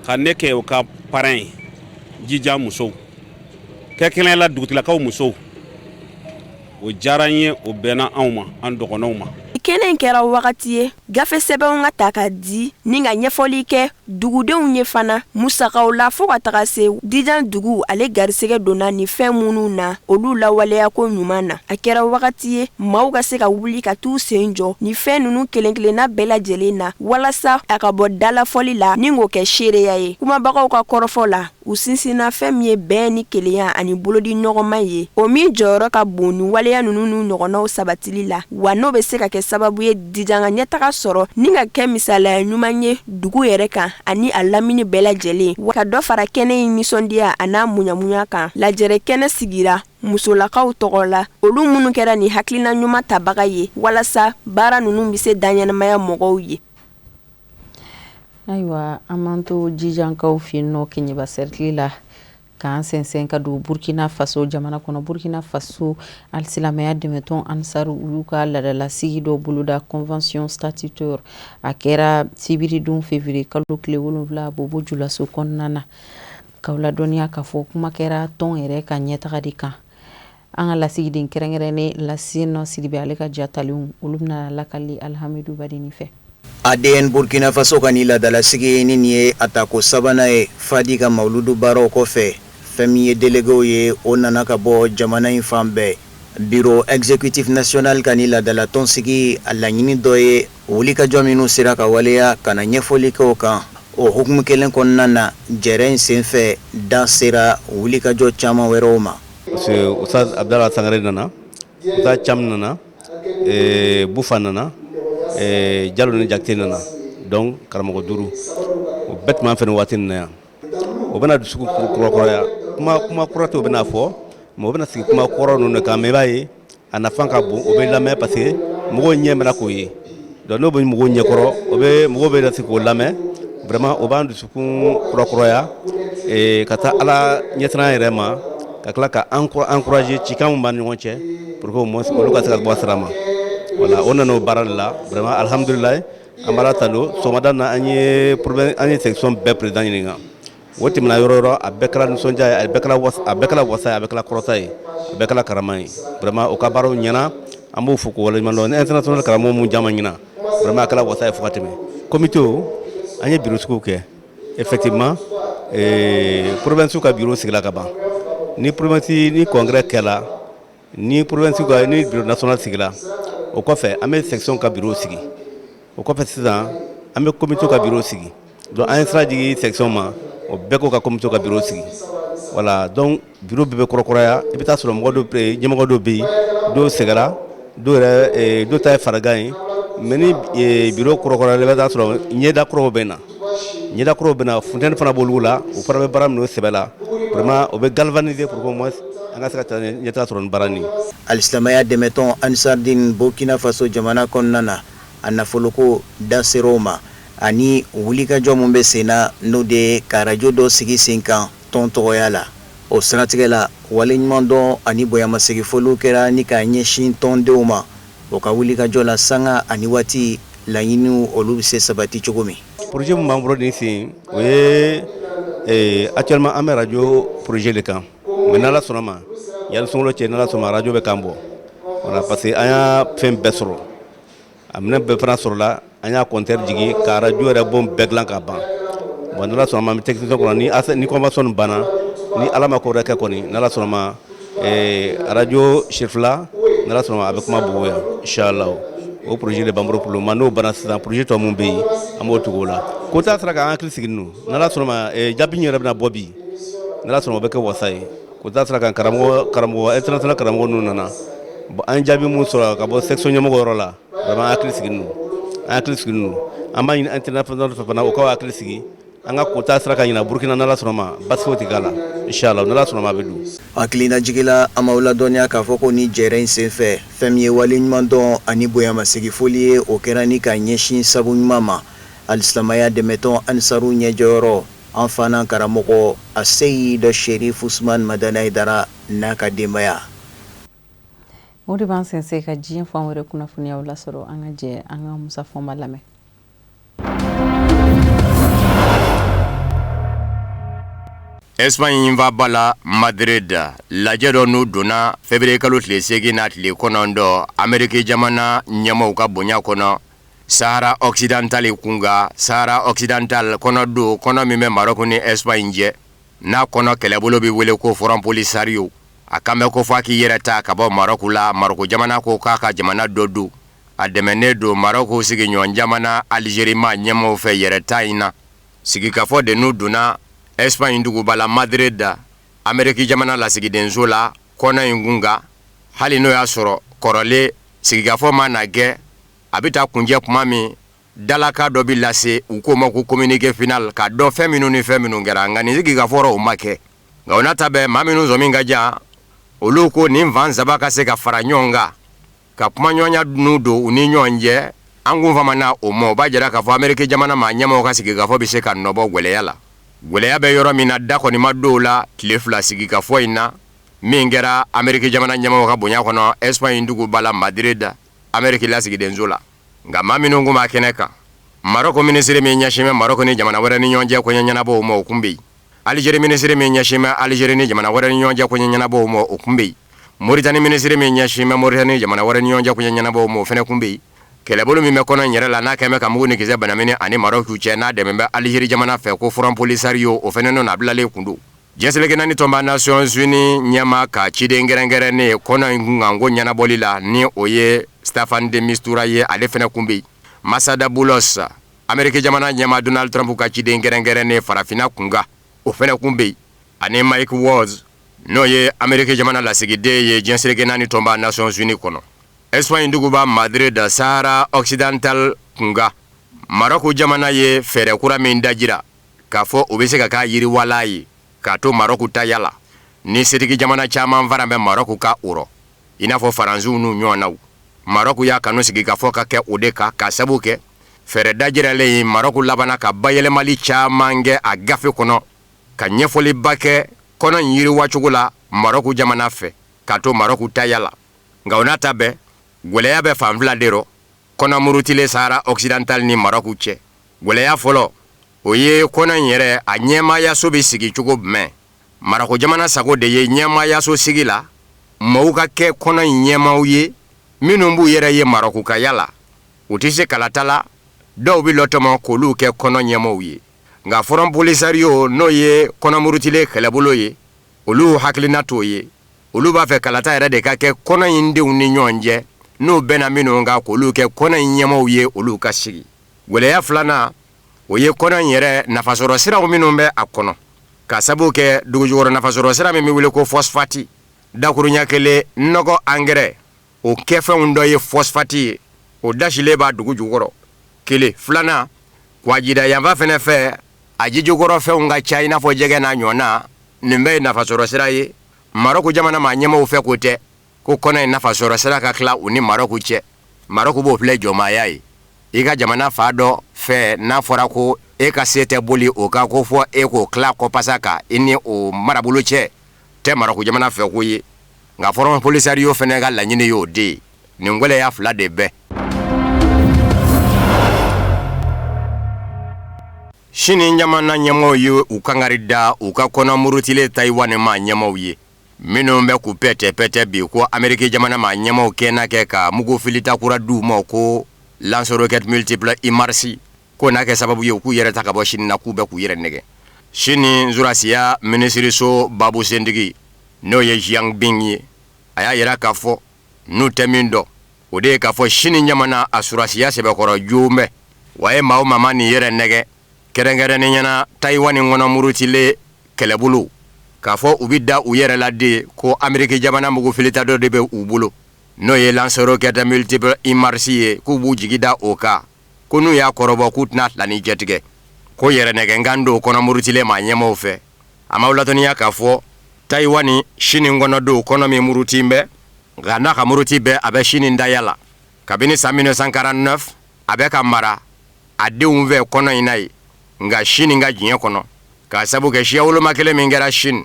ka ne kɛ o ka parrain ye. Jijan musow, kɛrɛnkɛrɛnnenya la dugutigilakaw musow, o diyara n ye, o bɛnna anw ma, an dɔgɔnɔw ma. Kɛnɛ in kɛra wagati ye gafe sɛbɛnw ka ta ka di ni ka ɲɛfɔli kɛ dugudenw ye fana musakaw la, fo ka taga se Dijan dugu ale garisɛgɛ donna ni fɛn minnu na, olu lawaleya ko ɲuman na. A kɛra wagati ye maaw ka se ka wuli ka t'u sen jɔ ni fɛn ninnu kelen-kelenna bɛɛ lajɛlen na, walasa a ka bɔ dalafɔli la ni k'o kɛ seereya ye. Kumabagaw ka kɔrɔfɔ la, u sinsinna fɛn min ye bɛn ni kelenya ani bolodi ɲɔgɔnma ye, o min jɔyɔrɔ ka bon ni waleya ninnu n'u ɲɔgɔnnaw sabatili la, wa n'o bɛ se ka kɛ sababu ye Dijan ka ɲɛtaga sɔrɔ ni ka kɛ misaliya ɲuman ye dugu yɛrɛ kan ani a lamini bɛɛ lajɛlen, wa ka dɔ fara kɛnɛ in nisɔndiya an'a muɲamuɲa kan. Lajɛrɛ kɛnɛ sigira musolakaw tɔgɔ la, olu minnu kɛra nin hakilina ɲuman tabaga ye walasa baara ninnu bɛ se daɲɛnamaya mɔgɔw ye. Ayiwa, an b'an to Jijankaw fɛ yen nɔ Keɲeba sɛrikili la, k'an sɛnsɛn ka don Burkina Faso jamana kɔnɔ. Burkina Faso alisilamɛya dɛmɛtɔn Ansaru, u y'u ka laadalasigi dɔ boloda, convention statutaire. A kɛra sibiridon février kalo tile 7 Bobo Julaso kɔnɔna na. K'aw ladɔnniya k'a fɔ kuma kɛra tɔn yɛrɛ ka ɲɛtaga de kan. An ka lasigiden kɛrɛnkɛrɛnnen Lasina Sidibe, ale ka ja talenw, olu bɛna lakali Alhamidu Badini fɛ. ADN Burkina Faso ka nin laadalasigi ni nin ye a tako sabanan ye Fadi ka mawuludu baaraw kɔfɛ. Fɛn min ye déléguéw ye, o nana ka bɔ jamana in fan bɛɛ. Bureau exécutif national ka nin laadala tɔnsigi, a laɲini dɔ ye wulikajɔ minnu sera ka waleya ka na ɲɛfɔli kɛ o kan. O hukumu kelen kɔnɔna na, jɛrɛ in senfɛ, dan sera wulikajɔ caman wɛrɛw ma. Parce que Oustaz Abdallah Sangare nana, Oustaz Cham nana, Bufa nana, Jalo ni Jakite nana, donc karamɔgɔ duuru o bɛɛ tun b'an fɛ nin waati in na yan. O bɛna dusukun kurakuraya, kuma kura tɛ o bɛna fɔ, mais o bɛna sigi kuma kɔrɔ ninnu de kan, mais i b'a ye a nafa ka bon, o bɛ lamɛn parce que mɔgɔw ɲɛ bɛna k'o ye. Donc n'o bɛ mɔgɔw ɲɛkɔrɔ, o bɛ mɔgɔw bɛ se k'o lamɛn, vraiment o b'an dusukun kurakuraya ka taa Ala ɲɛsiran yɛrɛ ma, ka tila ka encourager cikan min b'an ni ɲɔgɔn cɛ pour que au moins olu ka se ka bɔ sira ma. Voilà, o nana o baara de la. Vraiment, alhamdulilayi, an b'Ala tanu. Sɔgɔmada na, an ye problème, an ye section bɛɛ président ɲininka. O tɛmɛna yɔrɔ yɔrɔ, a bɛɛ kɛra nisɔndiya ye, a bɛɛ kɛra wasa, a bɛɛ kɛra wasa ye, a bɛɛ kɛra kɔrɔta ye, a bɛɛ kɛra karama ye. Vraiment, o ka baaraw ɲɛna, an b'o fo k'o waleɲuman dɔn. Ni international karamɔgɔ mun jama ɲina, vraiment a kɛra wasa ye fo ka tɛmɛ. Comité, an ye bureau sigiw kɛ. Effectivement, province ka bureau sigila ka ban. Ni province ni congrès kɛla, ni province ka ni bureau national sigila, o kɔfɛ an bɛ section ka bureau sigi, o kɔfɛ sisan an bɛ comité ka bureau sigi. Donc an ye sira jigin section ma, o bɛɛ k'o ka comité ka bureau sigi. Voilà, donc bureau bɛɛ bɛ kɔrɔkɔrɔya. I bɛ taa sɔrɔ mɔgɔ dɔw bɛ yen, ɲɛmɔgɔ dɔw bɛ yen, dɔw sɛgɛra, dɔw yɛrɛ dɔw ta ye farigan ye. Mais ni bureau kɔrɔkɔrɔyara, i bɛ taa sɔrɔ ɲɛda kuraw bɛ na, ɲɛda kuraw bɛ na, funteni fana b'olu la, o fana bɛ baara minɛ o sɛbɛ la. Vraiment, o bɛ galvaniser pour que au moins an ka se ka ɲɛtaga sɔrɔ ni baara nin ye. Alisilamɛya dɛmɛtɔn Ansardine Burkina Faso jamana kɔnɔna na, a nafoloko da ser'o ma, ani wulikajɔ min bɛ sen na, n'o de ye ka arajo dɔ sigi sen kan tɔn tɔgɔya la. O siratigɛ la, waleɲumandɔn ani bonyamasegin foliw kɛra ni k'a ɲɛsin tɔndenw ma, o ka wulikajɔ la sanga ani waati laɲiniw olu bɛ se sabati cogo min. Projet min b'an bolo nin sen, o ye actuellement an bɛ radio projet de kan, mais n'Ala sɔnna ma, yanni sunkalo cɛ, n'Ala sɔnna ma, radio bɛ kan bɔ. Voilà, parce que an y'a fɛn bɛɛ sɔrɔ, a minɛn bɛɛ fana sɔrɔla, an y'a compteur jigin ka radio yɛrɛ bon bɛɛ dilan ka ban. Bon, n'Ala sɔnna ma, an bɛ technicien kɔnɔ ni convention banna, ni Ala ma ko wɛrɛ kɛ kɔni, n'Ala sɔnna ma, radio Sirifila, n'Ala sɔnna ma, a bɛ kuma Bobo yan inchallah. O projet de b'an bolo pour le moment. N'o banna sisan, projet tɔ mun bɛ yen, an b'o tugu o la. Ko taa sera k'an hakili sigi ninnu, n'Ala sɔnna ma, jaabi min yɛrɛ bɛna bɔ bi, n'Ala sɔnna ma, o bɛ kɛ wasa ye. Ko taa sera kan karamɔgɔ international karamɔgɔ ninnu nana. Bon, an ye jaabi mun sɔrɔ ka bɔ section ɲɛmɔgɔ yɔrɔ la, vraiment an hakili sigi ninnu, an hakili sigi ninnu. An b'a ɲini international fɛ fana, u k'aw hakili sigi, an ka kota sira ka ɲina Burukina, n'Ala sɔnna ma, basi foyi tɛ k'a la, inshallah, n'Ala sɔnna ma, a bɛ don. Hakilinajigi la, an b'aw ladɔnniya k'a fɔ ko ni jɛrɛ in senfɛ, fɛn min ye waleɲumandɔn ani bonyamasegin foli ye, o kɛra ni ka ɲɛsin sabu ɲuman ma, alisilamaya dɛmɛtɔn Ansaru ɲɛjɔyɔrɔ, an fana karamɔgɔ Aseyid Sherif Usman Madani Hayidara n'a ka denbaya. O de b'an sɛnsɛn ka diɲɛ fan wɛrɛ kunnafoniyaw lasɔrɔ. An ka jɛ an ka Musa Fɔnba lamɛn. Espagne faaba la Madrid, lajɛ dɔ n'u donna février kalo tile 8 n'a tile 9 Ameriki jamana ɲɛmaaw ka bonya kɔnɔ Sahara occidental kunkan. Sahara occidental kɔnɔ don, kɔnɔ min bɛ Maroc ni Espagne cɛ, n'a kɔnɔ kɛlɛbolo bɛ wele ko Front Polisario. A kan bɛ ko fɔ a k'i yɛrɛ ta ka bɔ Maroc la. Maroc jamana ko k'a ka jamana dɔ don, a dɛmɛnen don Maroc sigiɲɔgɔn jamana Algérie maa ɲɛmaaw fɛ yɛrɛta in na. Sigikafɔ de n'u donna Espagne duguba la Madrid, Ameriki jamana lasigidenso la kɔnɔ in kunkan. Hali n'o y'a sɔrɔ kɔrɔlen sigikafɔ ma na kɛ, a bɛ taa kuncɛ kuma min, dalaka dɔ bɛ lase, u k'o ma ko communiqué final, k'a dɔn fɛn minnu ni fɛn minnu kɛra. Nka nin sigikafɔ o ma kɛ. Nka o n'a ta bɛɛ, maa minnu sɔmi ka jan, olu ko nin fan saba ka se ka fara ɲɔgɔn kan ka kumaɲɔgɔnya ninnu don u ni ɲɔgɔn cɛ. An kun famana o ma, o b'a jira k'a fɔ Ameriki jamana maa ɲɛmaaw ka sigikafɔ bɛ se ka nɔbɔ gwɛlɛya la. Gwɛlɛya bɛ yɔrɔ min na, da kɔni ma don o la tile 2 sigikafɔ in na min kɛra Ameriki jamana ɲɛmaaw ka bonya kɔnɔ Espagne duguba la Madrid, Ameriki lasigidenso la. Nka maa minnu kun b'a kɛnɛ kan, Marɔku minisiri min ɲɛsin bɛ Marɔku ni jamana wɛrɛ ni ɲɔgɔn cɛ koɲɛ ɲɛnabɔw ma, o kun bɛ yen. Alizeri minisiri min ɲɛsin bɛ Alizeri ni jamana wɛrɛ ni ɲɔgɔn cɛ koɲɛ ɲɛnabɔw ma, o kun bɛ yen. Moritani minisiri min ɲɛsin bɛ Moritani jamana wɛrɛ ni ɲɔgɔn cɛ koɲɛ ɲɛnabɔw ma, o fana kun bɛ yen. Kɛlɛbolo min bɛ kɔnɔ in yɛrɛ la, n'a kɛn bɛ ka mugu ni kisɛ banamini ani Marɔku cɛ, n'a dɛmɛ bɛ Alizeri jamana fɛ ko Front Polisario, o fana nɔnabilalen kun don. Diɲɛ seleke naani tɔnba Nations Unies ɲɛmaa ka ciden kɛrɛnkɛrɛnnen ye kɔnɔ in kunkan ko ɲɛnabɔli la, ni o ye Staffan de Mistura ye, ale fana kun bɛ yen. Masada Boulos, Ameriki jamana ɲɛmaa Donald Trump ka ciden kɛrɛnkɛrɛnnen farafinna kunkan, o fana kun bɛ yen. Ani Mike Waltz, n'o ye Ameriki jamana lasigiden ye diɲɛ seleke naani tɔnba Nations Unies kɔnɔ. Espagne duguba Madrid, Sahara occidental kunkan, Marɔku jamana ye fɛɛrɛ kura min dajira k'a fɔ o bɛ se ka k'a yiriwala ye k'a to Marɔku taya la, ni setigi jamana caman fara bɛ Marɔku ka o rɔ, i n'a fɔ Faransiw n'u ɲɔgɔnnaw. Marɔku y'a kanu sigikafɔ ka kɛ o de kan, k'a sabu kɛ fɛɛrɛ dajiralen ye. Marɔku labanna ka bayɛlɛmali caman kɛ a gafe kɔnɔ, ka ɲɛfɔliba kɛ kɔnɔ in yiriwacogo la Marɔku jamana fɛ k'a to Marɔku taya la. Nka o n'a ta bɛɛ, gwɛlɛya bɛ fan fila de rɔ kɔnɔ murutilen Sahara occidental ni Marɔku cɛ. Gwɛlɛya fɔlɔ, o ye kɔnɔ in yɛrɛ a ɲɛmaayaso bɛ sigi cogo jumɛn. Marɔku jamana sago de ye ɲɛmaayaso sigi la, maaw ka kɛ kɔnɔ in ɲɛmaaw ye minnu b'u yɛrɛ ye marɔkukaya la, u tɛ se kalata la, dɔw bɛ lɔtɔmɔ k'olu kɛ kɔnɔ ɲɛmaaw ye. Nka Front Polisario, n'o ye kɔnɔ murutilen kɛlɛbolo ye, olu hakilina t'o ye. Olu b'a fɛ kalata yɛrɛ de ka kɛ kɔnɔ in denw ni ɲɔgɔn cɛ, n'u bɛnna minnu kan k'olu kɛ kɔnɔ in ɲɛmaaw ye, olu ka sigi. Gwɛlɛya filanan, o ye kɔnɔ in yɛrɛ nafasɔrɔ siraw minnu bɛ a kɔnɔ, ka sabu kɛ dugujukɔrɔ nafasɔrɔ sira min bɛ wele ko fɔsifati. Dakuruɲɛ kelen, nɔgɔ angɛrɛ o kɛfɛnw dɔ ye fɔsifati ye, o dasilen b'a dugu jukɔrɔ. Kelen filanan, kwajida yanfan fɛnɛ fɛ, a jijukɔrɔfɛnw ka ca i n'a fɔ jɛgɛ n'a ɲɔgɔnna. Nin bɛɛ ye nafasɔrɔ sira ye. Marɔku jamana maa ɲɛmaaw fɛ ko tɛ ko kɔnɔ in nafasɔrɔ sira ka tila u ni Marɔku cɛ. Marɔku b'o filɛ jɔnmaaya ye. I ka jamana fan dɔ fɛ, n'a fɔra ko e ka se tɛ boli o kan, ko fɔ e k'o tila kɔpasa kan i ni o marabolo cɛ, tɛ Marɔku jamana fɛ ko ye. Nka Front Polisario fana ka laɲini y'o de ye. Nin gwɛlɛya fila de bɛɛ. Sini jamana ɲɛmɔgɔw ye u kangari da u ka kɔnɔ murutilen Tayiwani maa ɲɛmɔgɔw ye, minnu bɛ k'u pɛtɛ-pɛtɛ bi ko Ameriki jamana maa ɲɛmɔgɔw kɛnɛ kɛ ka mugu filita kura d'u ma ko lance-roquettes multiples HIMARS, k'o n'a kɛ sababu ye u k'u yɛrɛ ta ka bɔ Sini na, k'u bɛ k'u yɛrɛ nɛgɛ. Sini sɔrɔdasiya minisiriso babusentigi, n'o ye Jiang Bing ye, a y'a yira k'a fɔ n'u tɛ min dɔn, o de ye k'a fɔ Sini jamana a sɔrɔdasiya sɛbɛkɔrɔ joon bɛ, wa ye maa o maa ma nin yɛrɛ nɛgɛ, kɛrɛnkɛrɛnnenya na Tayiwani kɔnɔ murutilen kɛlɛbolo, k'a fɔ u bɛ da u yɛrɛ la de ko Ameriki jamana mugu filita dɔ de bɛ u bolo, n'o ye lance-roquettes multiples HIMARS ye, k'u b'u jigi da o kan. ko n'u y'a kɔrɔbɔ k'u tɛna tilani jɛtigɛ ko yɛrɛnɛgɛnkan don kɔnɔ murutilen maa ɲɛmaaw fɛ. A m'aw ladɔnniya k'a fɔ Tayiwani Sini kɔnɔ don kɔnɔ min muruti bɛ, nka n'a ka muruti bɛɛ a bɛ Sini daya la kabini san 1949 a bɛ ka mara a denw fɛ kɔnɔ in na yen, nka Sini ka diɲɛ kɔnɔ k'a sabu kɛ siya woloma kelen min kɛra Sini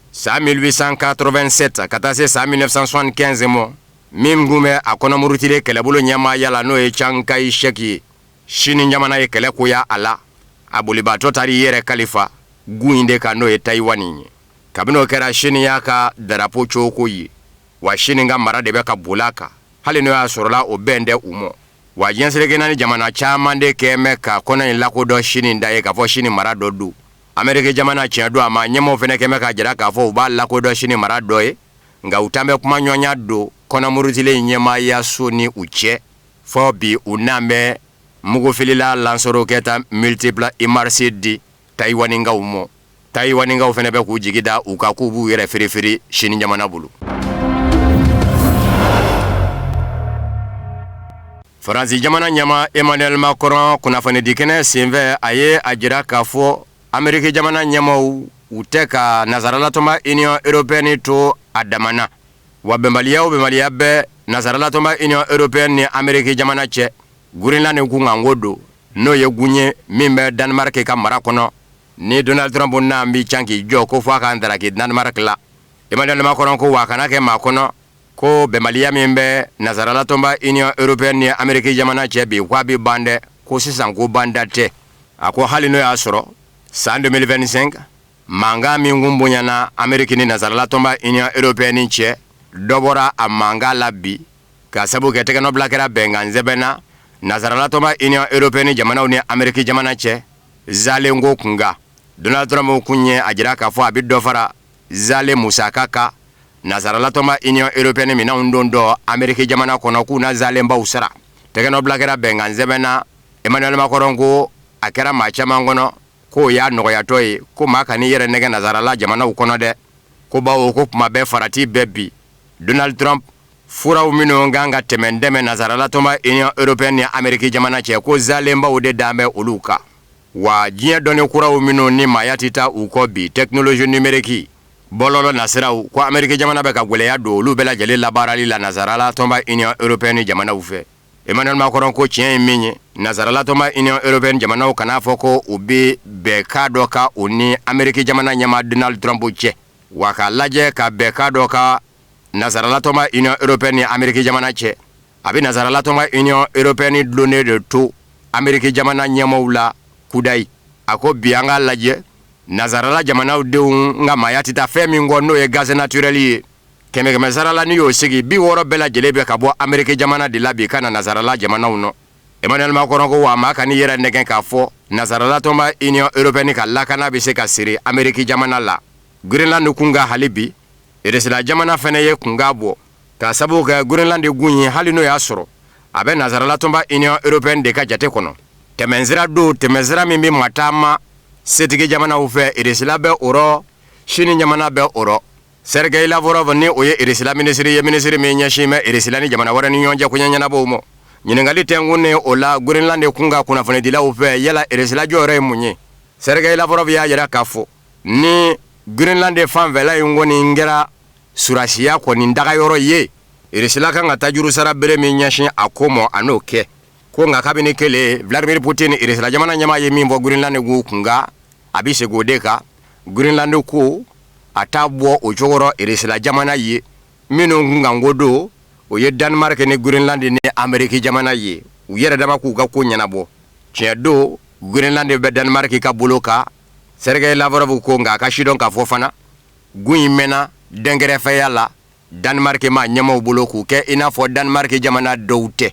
san 1887 ka taa se san 1975 mɔ, min tun bɛ a kɔnɔ murutilen kɛlɛbolo ɲɛmaaya la, n'o ye Chiang Kai-shek ye. Sini jamana ye kɛlɛ koya a la, a bolibaatɔ taara i yɛrɛ kalifa gun in de kan, n'o ye Tayiwani ye. Kabini o kɛra, Sini y'a ka darapo coko ye, wa Sini ka mara de bɛ ka boli a kan, hali n'o y'a sɔrɔla o bɛn tɛ u mɔ. Wa diɲɛ seleke naani jamana caman de kɛn bɛ ka kɔnɔ in lakodɔn Sini da ye k'a fɔ Sini mara dɔ don. Ameriki jamana tiɲɛ don, a maa ɲɛmaaw fana kɛn bɛ k'a jira k'a fɔ u b'a lakodɔn Sini mara dɔ ye, nka u tan bɛ kumaɲɔgɔnya don kɔnɔ murutilen ɲɛmaayaso ni u cɛ. Fɔ bi u n'an bɛ mugufilila lance-roquette multiple HIMARS di Tayiwaninkaw mɔ. Tayiwaninkaw fana bɛ k'u jigi da u kan k'u b'u yɛrɛ firifiri Sini jamana bolo. Faransi jamana ɲɛmaa Emmanuel Macron kunnafonidikɛnɛ senfɛ, a ye a jira k'a fɔ Ameriki jamana ɲɛmaaw u tɛ ka nansaralatɔnba Union européenne to a damana, wa bɛnbaliya o bɛnbaliya bɛ nansaralatɔnba Union européenne ni Ameriki jamana cɛ. Groenland kunkanko don, n'o ye gun ye min bɛ Danemark ka mara kɔnɔ, ni Donald Trump n'an b'i can k'i jɔ ko fo a k'an daraki Danemark la. Emmanuel Macron ko wa kana kɛ maa kɔnɔ ko bɛnbaliya min bɛ nansaralatɔnba Union européenne ni Ameriki jamana cɛ bi, k'a bɛ ban dɛ, ko sisan ko banda tɛ. A ko hali n'o y'a sɔrɔ san 2025 mankan min kun bonyana Ameriki ni nansaralatɔnba Union européenne cɛ, dɔ bɔra a mankan la bi ka sabu kɛ tɛgɛnɔbila kɛra bɛnkan sɛbɛn na nansaralatɔnba Union européenne jamanaw ni Ameriki jamana cɛ zalenko kunkan. Donald Trump kun ye a jira k'a fɔ a bɛ dɔ fara zale musaka kan nansaralatɔnba Union européenne minɛnw don dɔ Ameriki jamana kɔnɔ k'u na zalenbaw sara. Tɛgɛnɔbila kɛra bɛnkan sɛbɛn na. Emmanuel Macron ko a kɛra maa caman kɔnɔ k'o y'a nɔgɔyatɔ ye, ko maa kan'i yɛrɛ nɛgɛ nansarala jamanaw kɔnɔ dɛ, ko bawo ko kuma bɛɛ farati bɛɛ bi Donald Trump furaw minnu kan ka tɛmɛ dɛmɛ nansaralatɔnba Union européenne ni Ameriki jamana cɛ, ko zalenbaw de dan bɛ olu kan. Wa diɲɛ dɔnni kuraw minnu ni maaya tɛ taa u kɔ bi, technologie numérique, bɔlɔlɔ nasiraw, ko Ameriki jamana bɛ ka gwɛlɛya don olu bɛɛ lajɛlen labaarali la nansaralatɔnba Union européenne jamanaw fɛ. Emmanuel Macron ko tiɲɛ ye min ye, nansaralatɔnba Union européenne jamanaw kan'a fɔ ko u bɛ bɛnkan dɔ kan u ni Ameriki jamana ɲɛmaa Donald Trump cɛ, wa k'a lajɛ ka bɛnkan dɔ kan nansaralatɔnba Union européenne ni Ameriki jamana cɛ, a bɛ nansaralatɔnba Union européenne dulonnen de to Ameriki jamana ɲɛmaaw la kudayi. A ko bi an k'a lajɛ nansarala jamanaw denw ka maaya tɛ taa fɛn min kɔ, n'o ye gaz naturel ye. Kɛmɛ kɛmɛ sara la, n'i y'o sigi, 60 bɛɛ lajɛlen bɛ ka bɔ Ameriki jamana de la bi ka na nansarala jamanaw nɔ. Emmanuel Macron ko wa maa kan'i yɛrɛ nɛgɛn k'a fɔ nansaralatɔnba Union européenne ka lakana bɛ se ka siri Ameriki jamana la. Groenland kunkan hali bi, Irisila jamana fana ye kunkan bɔ k'a sababu kɛ Groenland gun ye, hali n'o y'a sɔrɔ a bɛ nansaralatɔnba Union européenne de ka jate kɔnɔ. Tɛmɛnsira don, tɛmɛnsira min bɛ mataama setigi jamanaw fɛ. Irisila bɛ o rɔ, Sini jamana bɛ o rɔ. Sergei Lavrov, ni o ye Irisila minisiri ye, minisiri min ɲɛsin bɛ Irisila ni jamana wɛrɛ ni ɲɔgɔn cɛ koɲɛ ɲɛnabɔw ma, ɲininkali tɛnkunnen o la Groenland kunkan kunnafonidilaw fɛ, yala Irisila jɔyɔrɔ ye mun ye? Sergei Lavrov y'a jira k'a fɔ ni Groenland fanfɛla in kɔni kɛra surasiya kɔni dagayɔrɔ ye, Irisila kan ka tajuru sara bere min ɲɛsin a ko ma, a n'o kɛ. Ko nka kabini kelen Vladimir Putin, Irisila jamana ɲɛmaa, ye min fɔ Groenland k'u kunkan, a bɛ segin o de kan. Groenland ko a t'a bɔ o cogo rɔ Irisila jamana ye. Minnu kunkanko don, o ye Danemark ni Groenland ni Ameriki jamana ye, u yɛrɛ dama k'u ka ko ɲɛnabɔ. Tiɲɛ don, Groenland bɛ Danemark ka bolo kan, Sergei Lavrov ko, nka a ka sidɔn k'a fɔ fana gun in mɛnna dɛnkɛrɛfɛya la Danemark maa ɲɛmaaw bolo, k'u kɛ i n'a fɔ Danemark jamana dɔw tɛ.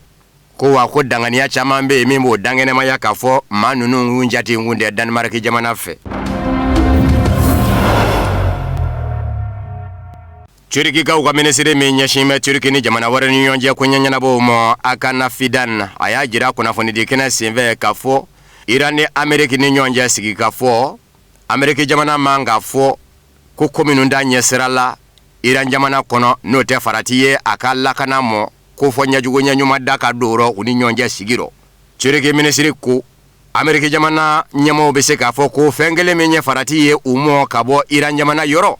Ko wa ko danganiya caman bɛ yen min b'o dankɛnɛmaya k'a fɔ maa ninnu kun jate kun tɛ Danemark jamana fɛ. Turikikaw ka minisiri min ɲɛsin bɛ Turiki ni jamana wɛrɛ ni ɲɔgɔn cɛ koɲɛ ɲɛnabɔw ma, Hakan Fidan, a y'a jira kunnafonidi kɛnɛ senfɛ k'a fɔ Iran ni Ameriki ni ɲɔgɔn cɛ sigikafɔ, Ameriki jamana man k'a fɔ ko ko minnu t'a ɲɛsira la Iran jamana kɔnɔ, n'o tɛ farati ye a ka lakana mɔ, ko fɔ ɲɛjugu ɲɛɲuman da ka don u ni ɲɔgɔn cɛ sigi rɔ. Turiki minisiri ko Ameriki jamana ɲɛmaaw bɛ se k'a fɔ ko fɛn kelen min ye farati ye u mɔ ka bɔ Iran jamana yɔrɔ,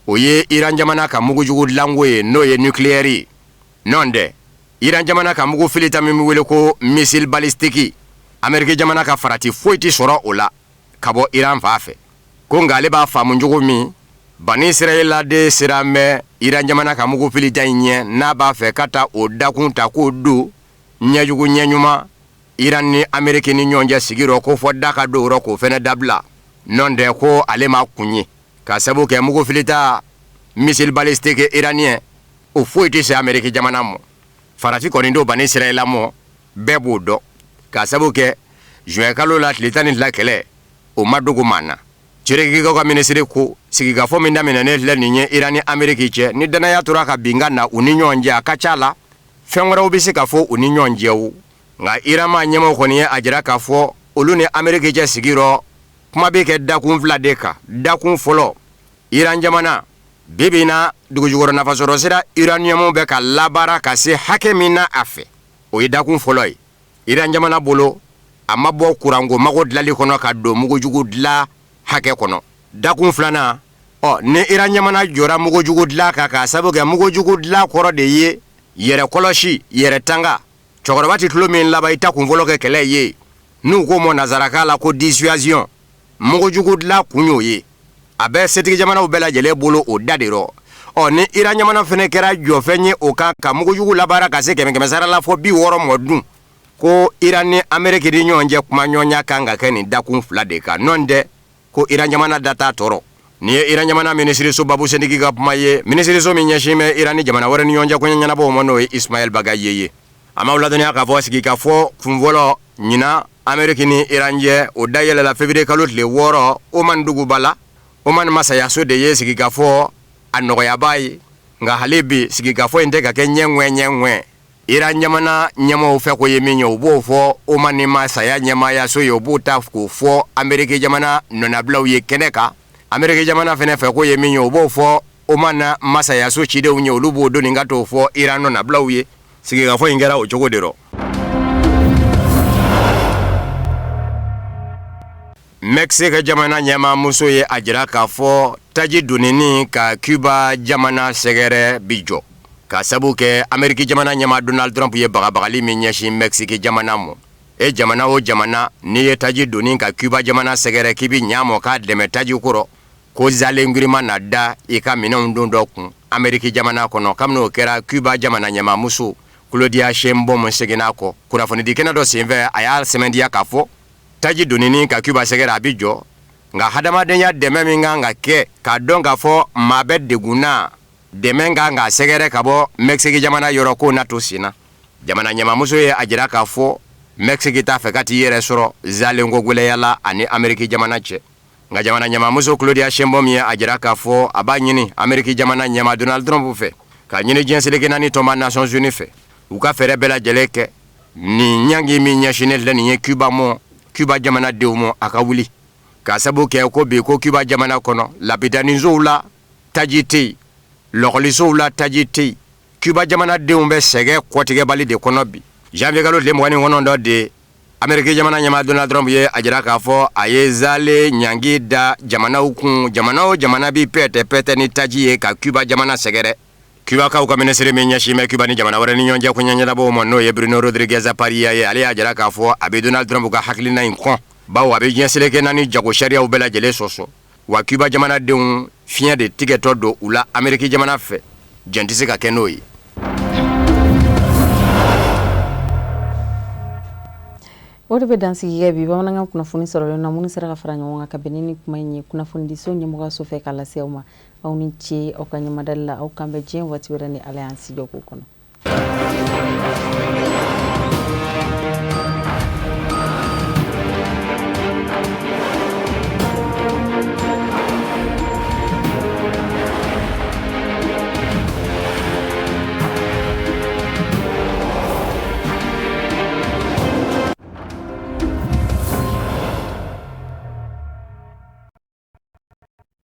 o ye Iran jamana ka mugujugu dilanko ye, n'o ye nucléaire ye. Nɔntɛ, Iran jamana ka mugu filita min bɛ wele ko missile balistique, Ameriki jamana ka farati foyi tɛ sɔrɔ o la ka bɔ Iran fan fɛ. Ko nka ale b'a faamu cogo min, Bani Israɛla de siran bɛ Iran jamana ka mugu filita in ɲɛ, n'a b'a fɛ ka taa o dakun ta k'o don ɲɛjugu ɲɛɲuman Iran ni Ameriki ni ɲɔgɔn cɛ sigi rɔ, ko fɔ da ka don o rɔ k'o fɛnɛ dabila. Nɔntɛ, ko ale ma kun ye ka sabu kɛ mugu filita missile balistique iranien, o foyi tɛ se Ameriki jamana mɔ. Farati kɔni don Bani Israɛla mɔ, bɛɛ b'o dɔn, ka sabu kɛ juin kalo la tile 12 kɛlɛ, o ma dogo maa na. Turikikaw ka minisiri ko sigikafɔ min daminɛnen filɛ nin ye Iran ni Ameriki cɛ, ni dannaya tora ka bin ka na u ni ɲɔgɔn cɛ, a ka ca la fɛn wɛrɛw bɛ se ka fɔ u ni ɲɔgɔn cɛ. O nka Iran maa ɲɛmaaw kɔni ye a jira k'a fɔ olu ni Ameriki cɛ sigi rɔ, kuma bɛ kɛ dakun fila de kan. Dakun fɔlɔ, Iran jamana bi bi in na dugujukɔrɔ nafasɔrɔsira uranium bɛ ka labaara ka se hakɛ min na a fɛ, o ye dakun fɔlɔ ye. Iran jamana bolo, a ma bɔ kuranko mago dilali kɔnɔ ka don mugujugu dilan hakɛ kɔnɔ. Dakun filanan, ɔ ni Iran jamana jɔra mugujugu dilan kan, k'a sabu kɛ mugujugu dilan kɔrɔ de ye yɛrɛ kɔlɔsi, yɛrɛ tanga. Cɛkɔrɔba tɛ tulo min laban i ta kun fɔlɔ kɛ kɛlɛ ye, n'u k'o ma nansarakan la ko dissuasion. Mugujugu dilan kun y'o ye, a bɛ setigi jamanaw bɛɛ lajɛlen bolo o da de rɔ. Ɔ ni Iran jamana fana kɛra jɔfɛn ye o kan ka mugujugu labaara ka se kɛmɛ kɛmɛ sara la fɔ 60 mɔ dun, ko Iran ni Ameriki ni ɲɔgɔn cɛ kumaɲɔgɔnya kan ka kɛ nin dakun fila de kan. Nɔntɛ, ko Iran jamana da t'a tɔɔrɔ. Nin ye Iran jamana minisiriso babusentigi ka kuma ye, minisiriso min ɲɛsin bɛ Iran ni jamana wɛrɛ ni ɲɔgɔn cɛ koɲɛ ɲɛnabɔw ma, n'o ye Ismaël Bagaye ye. A m'aw ladɔnniya k'a fɔ sigikafɔ kunfɔlɔ ɲinan Ameriki ni Iran cɛ, o dayɛlɛla février kalo tile 6 Oman duguba la. Oman masayaso de ye sigikafɔ a nɔgɔyabaa ye, nka hali bi sigikafɔ in tɛ ka kɛ ɲɛ ŋwɛ ɲɛ ŋwɛ. Iran jamana ɲɛmaaw fɛ ko ye min ye, u b'o fɔ Oman ni masaya ɲɛmaayaso ye, u b'o ta k'o fɔ Ameriki jamana nɔnabilaw ye kɛnɛ kan. Ameriki jamana fɛnɛ fɛ ko ye min ye, u b'o fɔ Oman masayaso cidenw ye, olu b'o doni ka t'o fɔ Iran nɔnabilaw ye. Sigikafɔ in kɛra o cogo de rɔ. Mexique jamana ɲɛmaamuso ye a jira k'a fɔ taji donini ka Cuba jamana sɛgɛrɛ bi jɔ, ka sabu kɛ Ameriki jamana ɲɛmaa Donald Trump ye bagabagali min ɲɛsin Mexique jamana ma. E jamana o jamana, n'i ye taji doni ka Cuba jamana sɛgɛrɛ k'i bi ɲa mɔ k'a dɛmɛ taji kɔrɔ, ko zalen girinma na da i ka minɛnw don dɔ kun Ameriki jamana kɔnɔ. Kabini o kɛra, Cuba jamana ɲɛmaamuso Claudia Sheinbaum seginna a kɔ. Kunnafonidi kɛnɛ dɔ senfɛ, a y'a sɛmɛntiya k'a fɔ taji donini ka Cuba sɛgɛrɛ a bi jɔ, nka hadamadenya dɛmɛ min kan ka kɛ k'a dɔn k'a fɔ maa bɛ degun na, dɛmɛ kan ka sɛgɛrɛ ka bɔ Mexique jamana yɔrɔ, k'o na to sen na. Jamana ɲɛmaamuso ye a jira k'a fɔ Mexique t'a fɛ ka t'i yɛrɛ sɔrɔ zalenko gwɛlɛya la ani Ameriki jamana cɛ. Nka jamana ɲɛmaamuso Claudia Sheinbaum ye a jira k'a fɔ a b'a ɲini Ameriki jamana ɲɛmaa Donald Trump fɛ, k'a ɲini diɲɛ seleke naani tɔnba Nations Unies fɛ, u ka fɛɛrɛ bɛɛ lajɛlen kɛ nin ɲangi min ɲɛsinnen filɛ nin ye Cuba mɔ, Cuba jamanadenw mɔ, a ka wuli, k'a sabu kɛ ko bi ko Cuba jamana kɔnɔ lapitanisow la taji tɛ yen, lɔkɔlisow la taji tɛ yen. Cuba jamanadenw bɛ sɛgɛn kɔtigɛbali de kɔnɔ bi. Janvier kalo tile 29 de, Ameriki jamana ɲɛmaa Donald Trump ye a jira k'a fɔ a ye zale ɲangi da jamanaw kun, jamana o jamana bi pɛtɛ pɛtɛ ni taji ye ka Cuba jamana sɛgɛrɛ. Cubakaw ka minisiri min ɲɛsin bɛ Cuba ni jamana wɛrɛ ni ɲɔgɔn cɛ koɲɛ ɲɛnabɔw ma, n'o ye Bruno Rodriguez Parrilla ye, ale y'a jira k'a fɔ a bɛ Donald Trump ka hakilina in kɔn, bawo a bɛ diɲɛ seleke naani jago sariyaw bɛɛ lajɛlen sɔsɔ. Wa Cuba jamanadenw fiɲɛ de tigɛtɔ don u la Ameriki jamana fɛ, jɛn tɛ se ka kɛ n'o ye. O de bɛ dansigi kɛ bi bamanankan kunnafoni sɔrɔlen na, minnu sera ka fara ɲɔgɔn kan ka bɛn ni kuma in ye kunnafonidiso ɲɛmɔgɔyaso fɛ k'a lase aw ma. Aw ni ce aw ka ɲɛmadali la. Aw kan bɛ diɲɛ waati wɛrɛ ni Ala y'an si jɔ k'o kɔnɔ.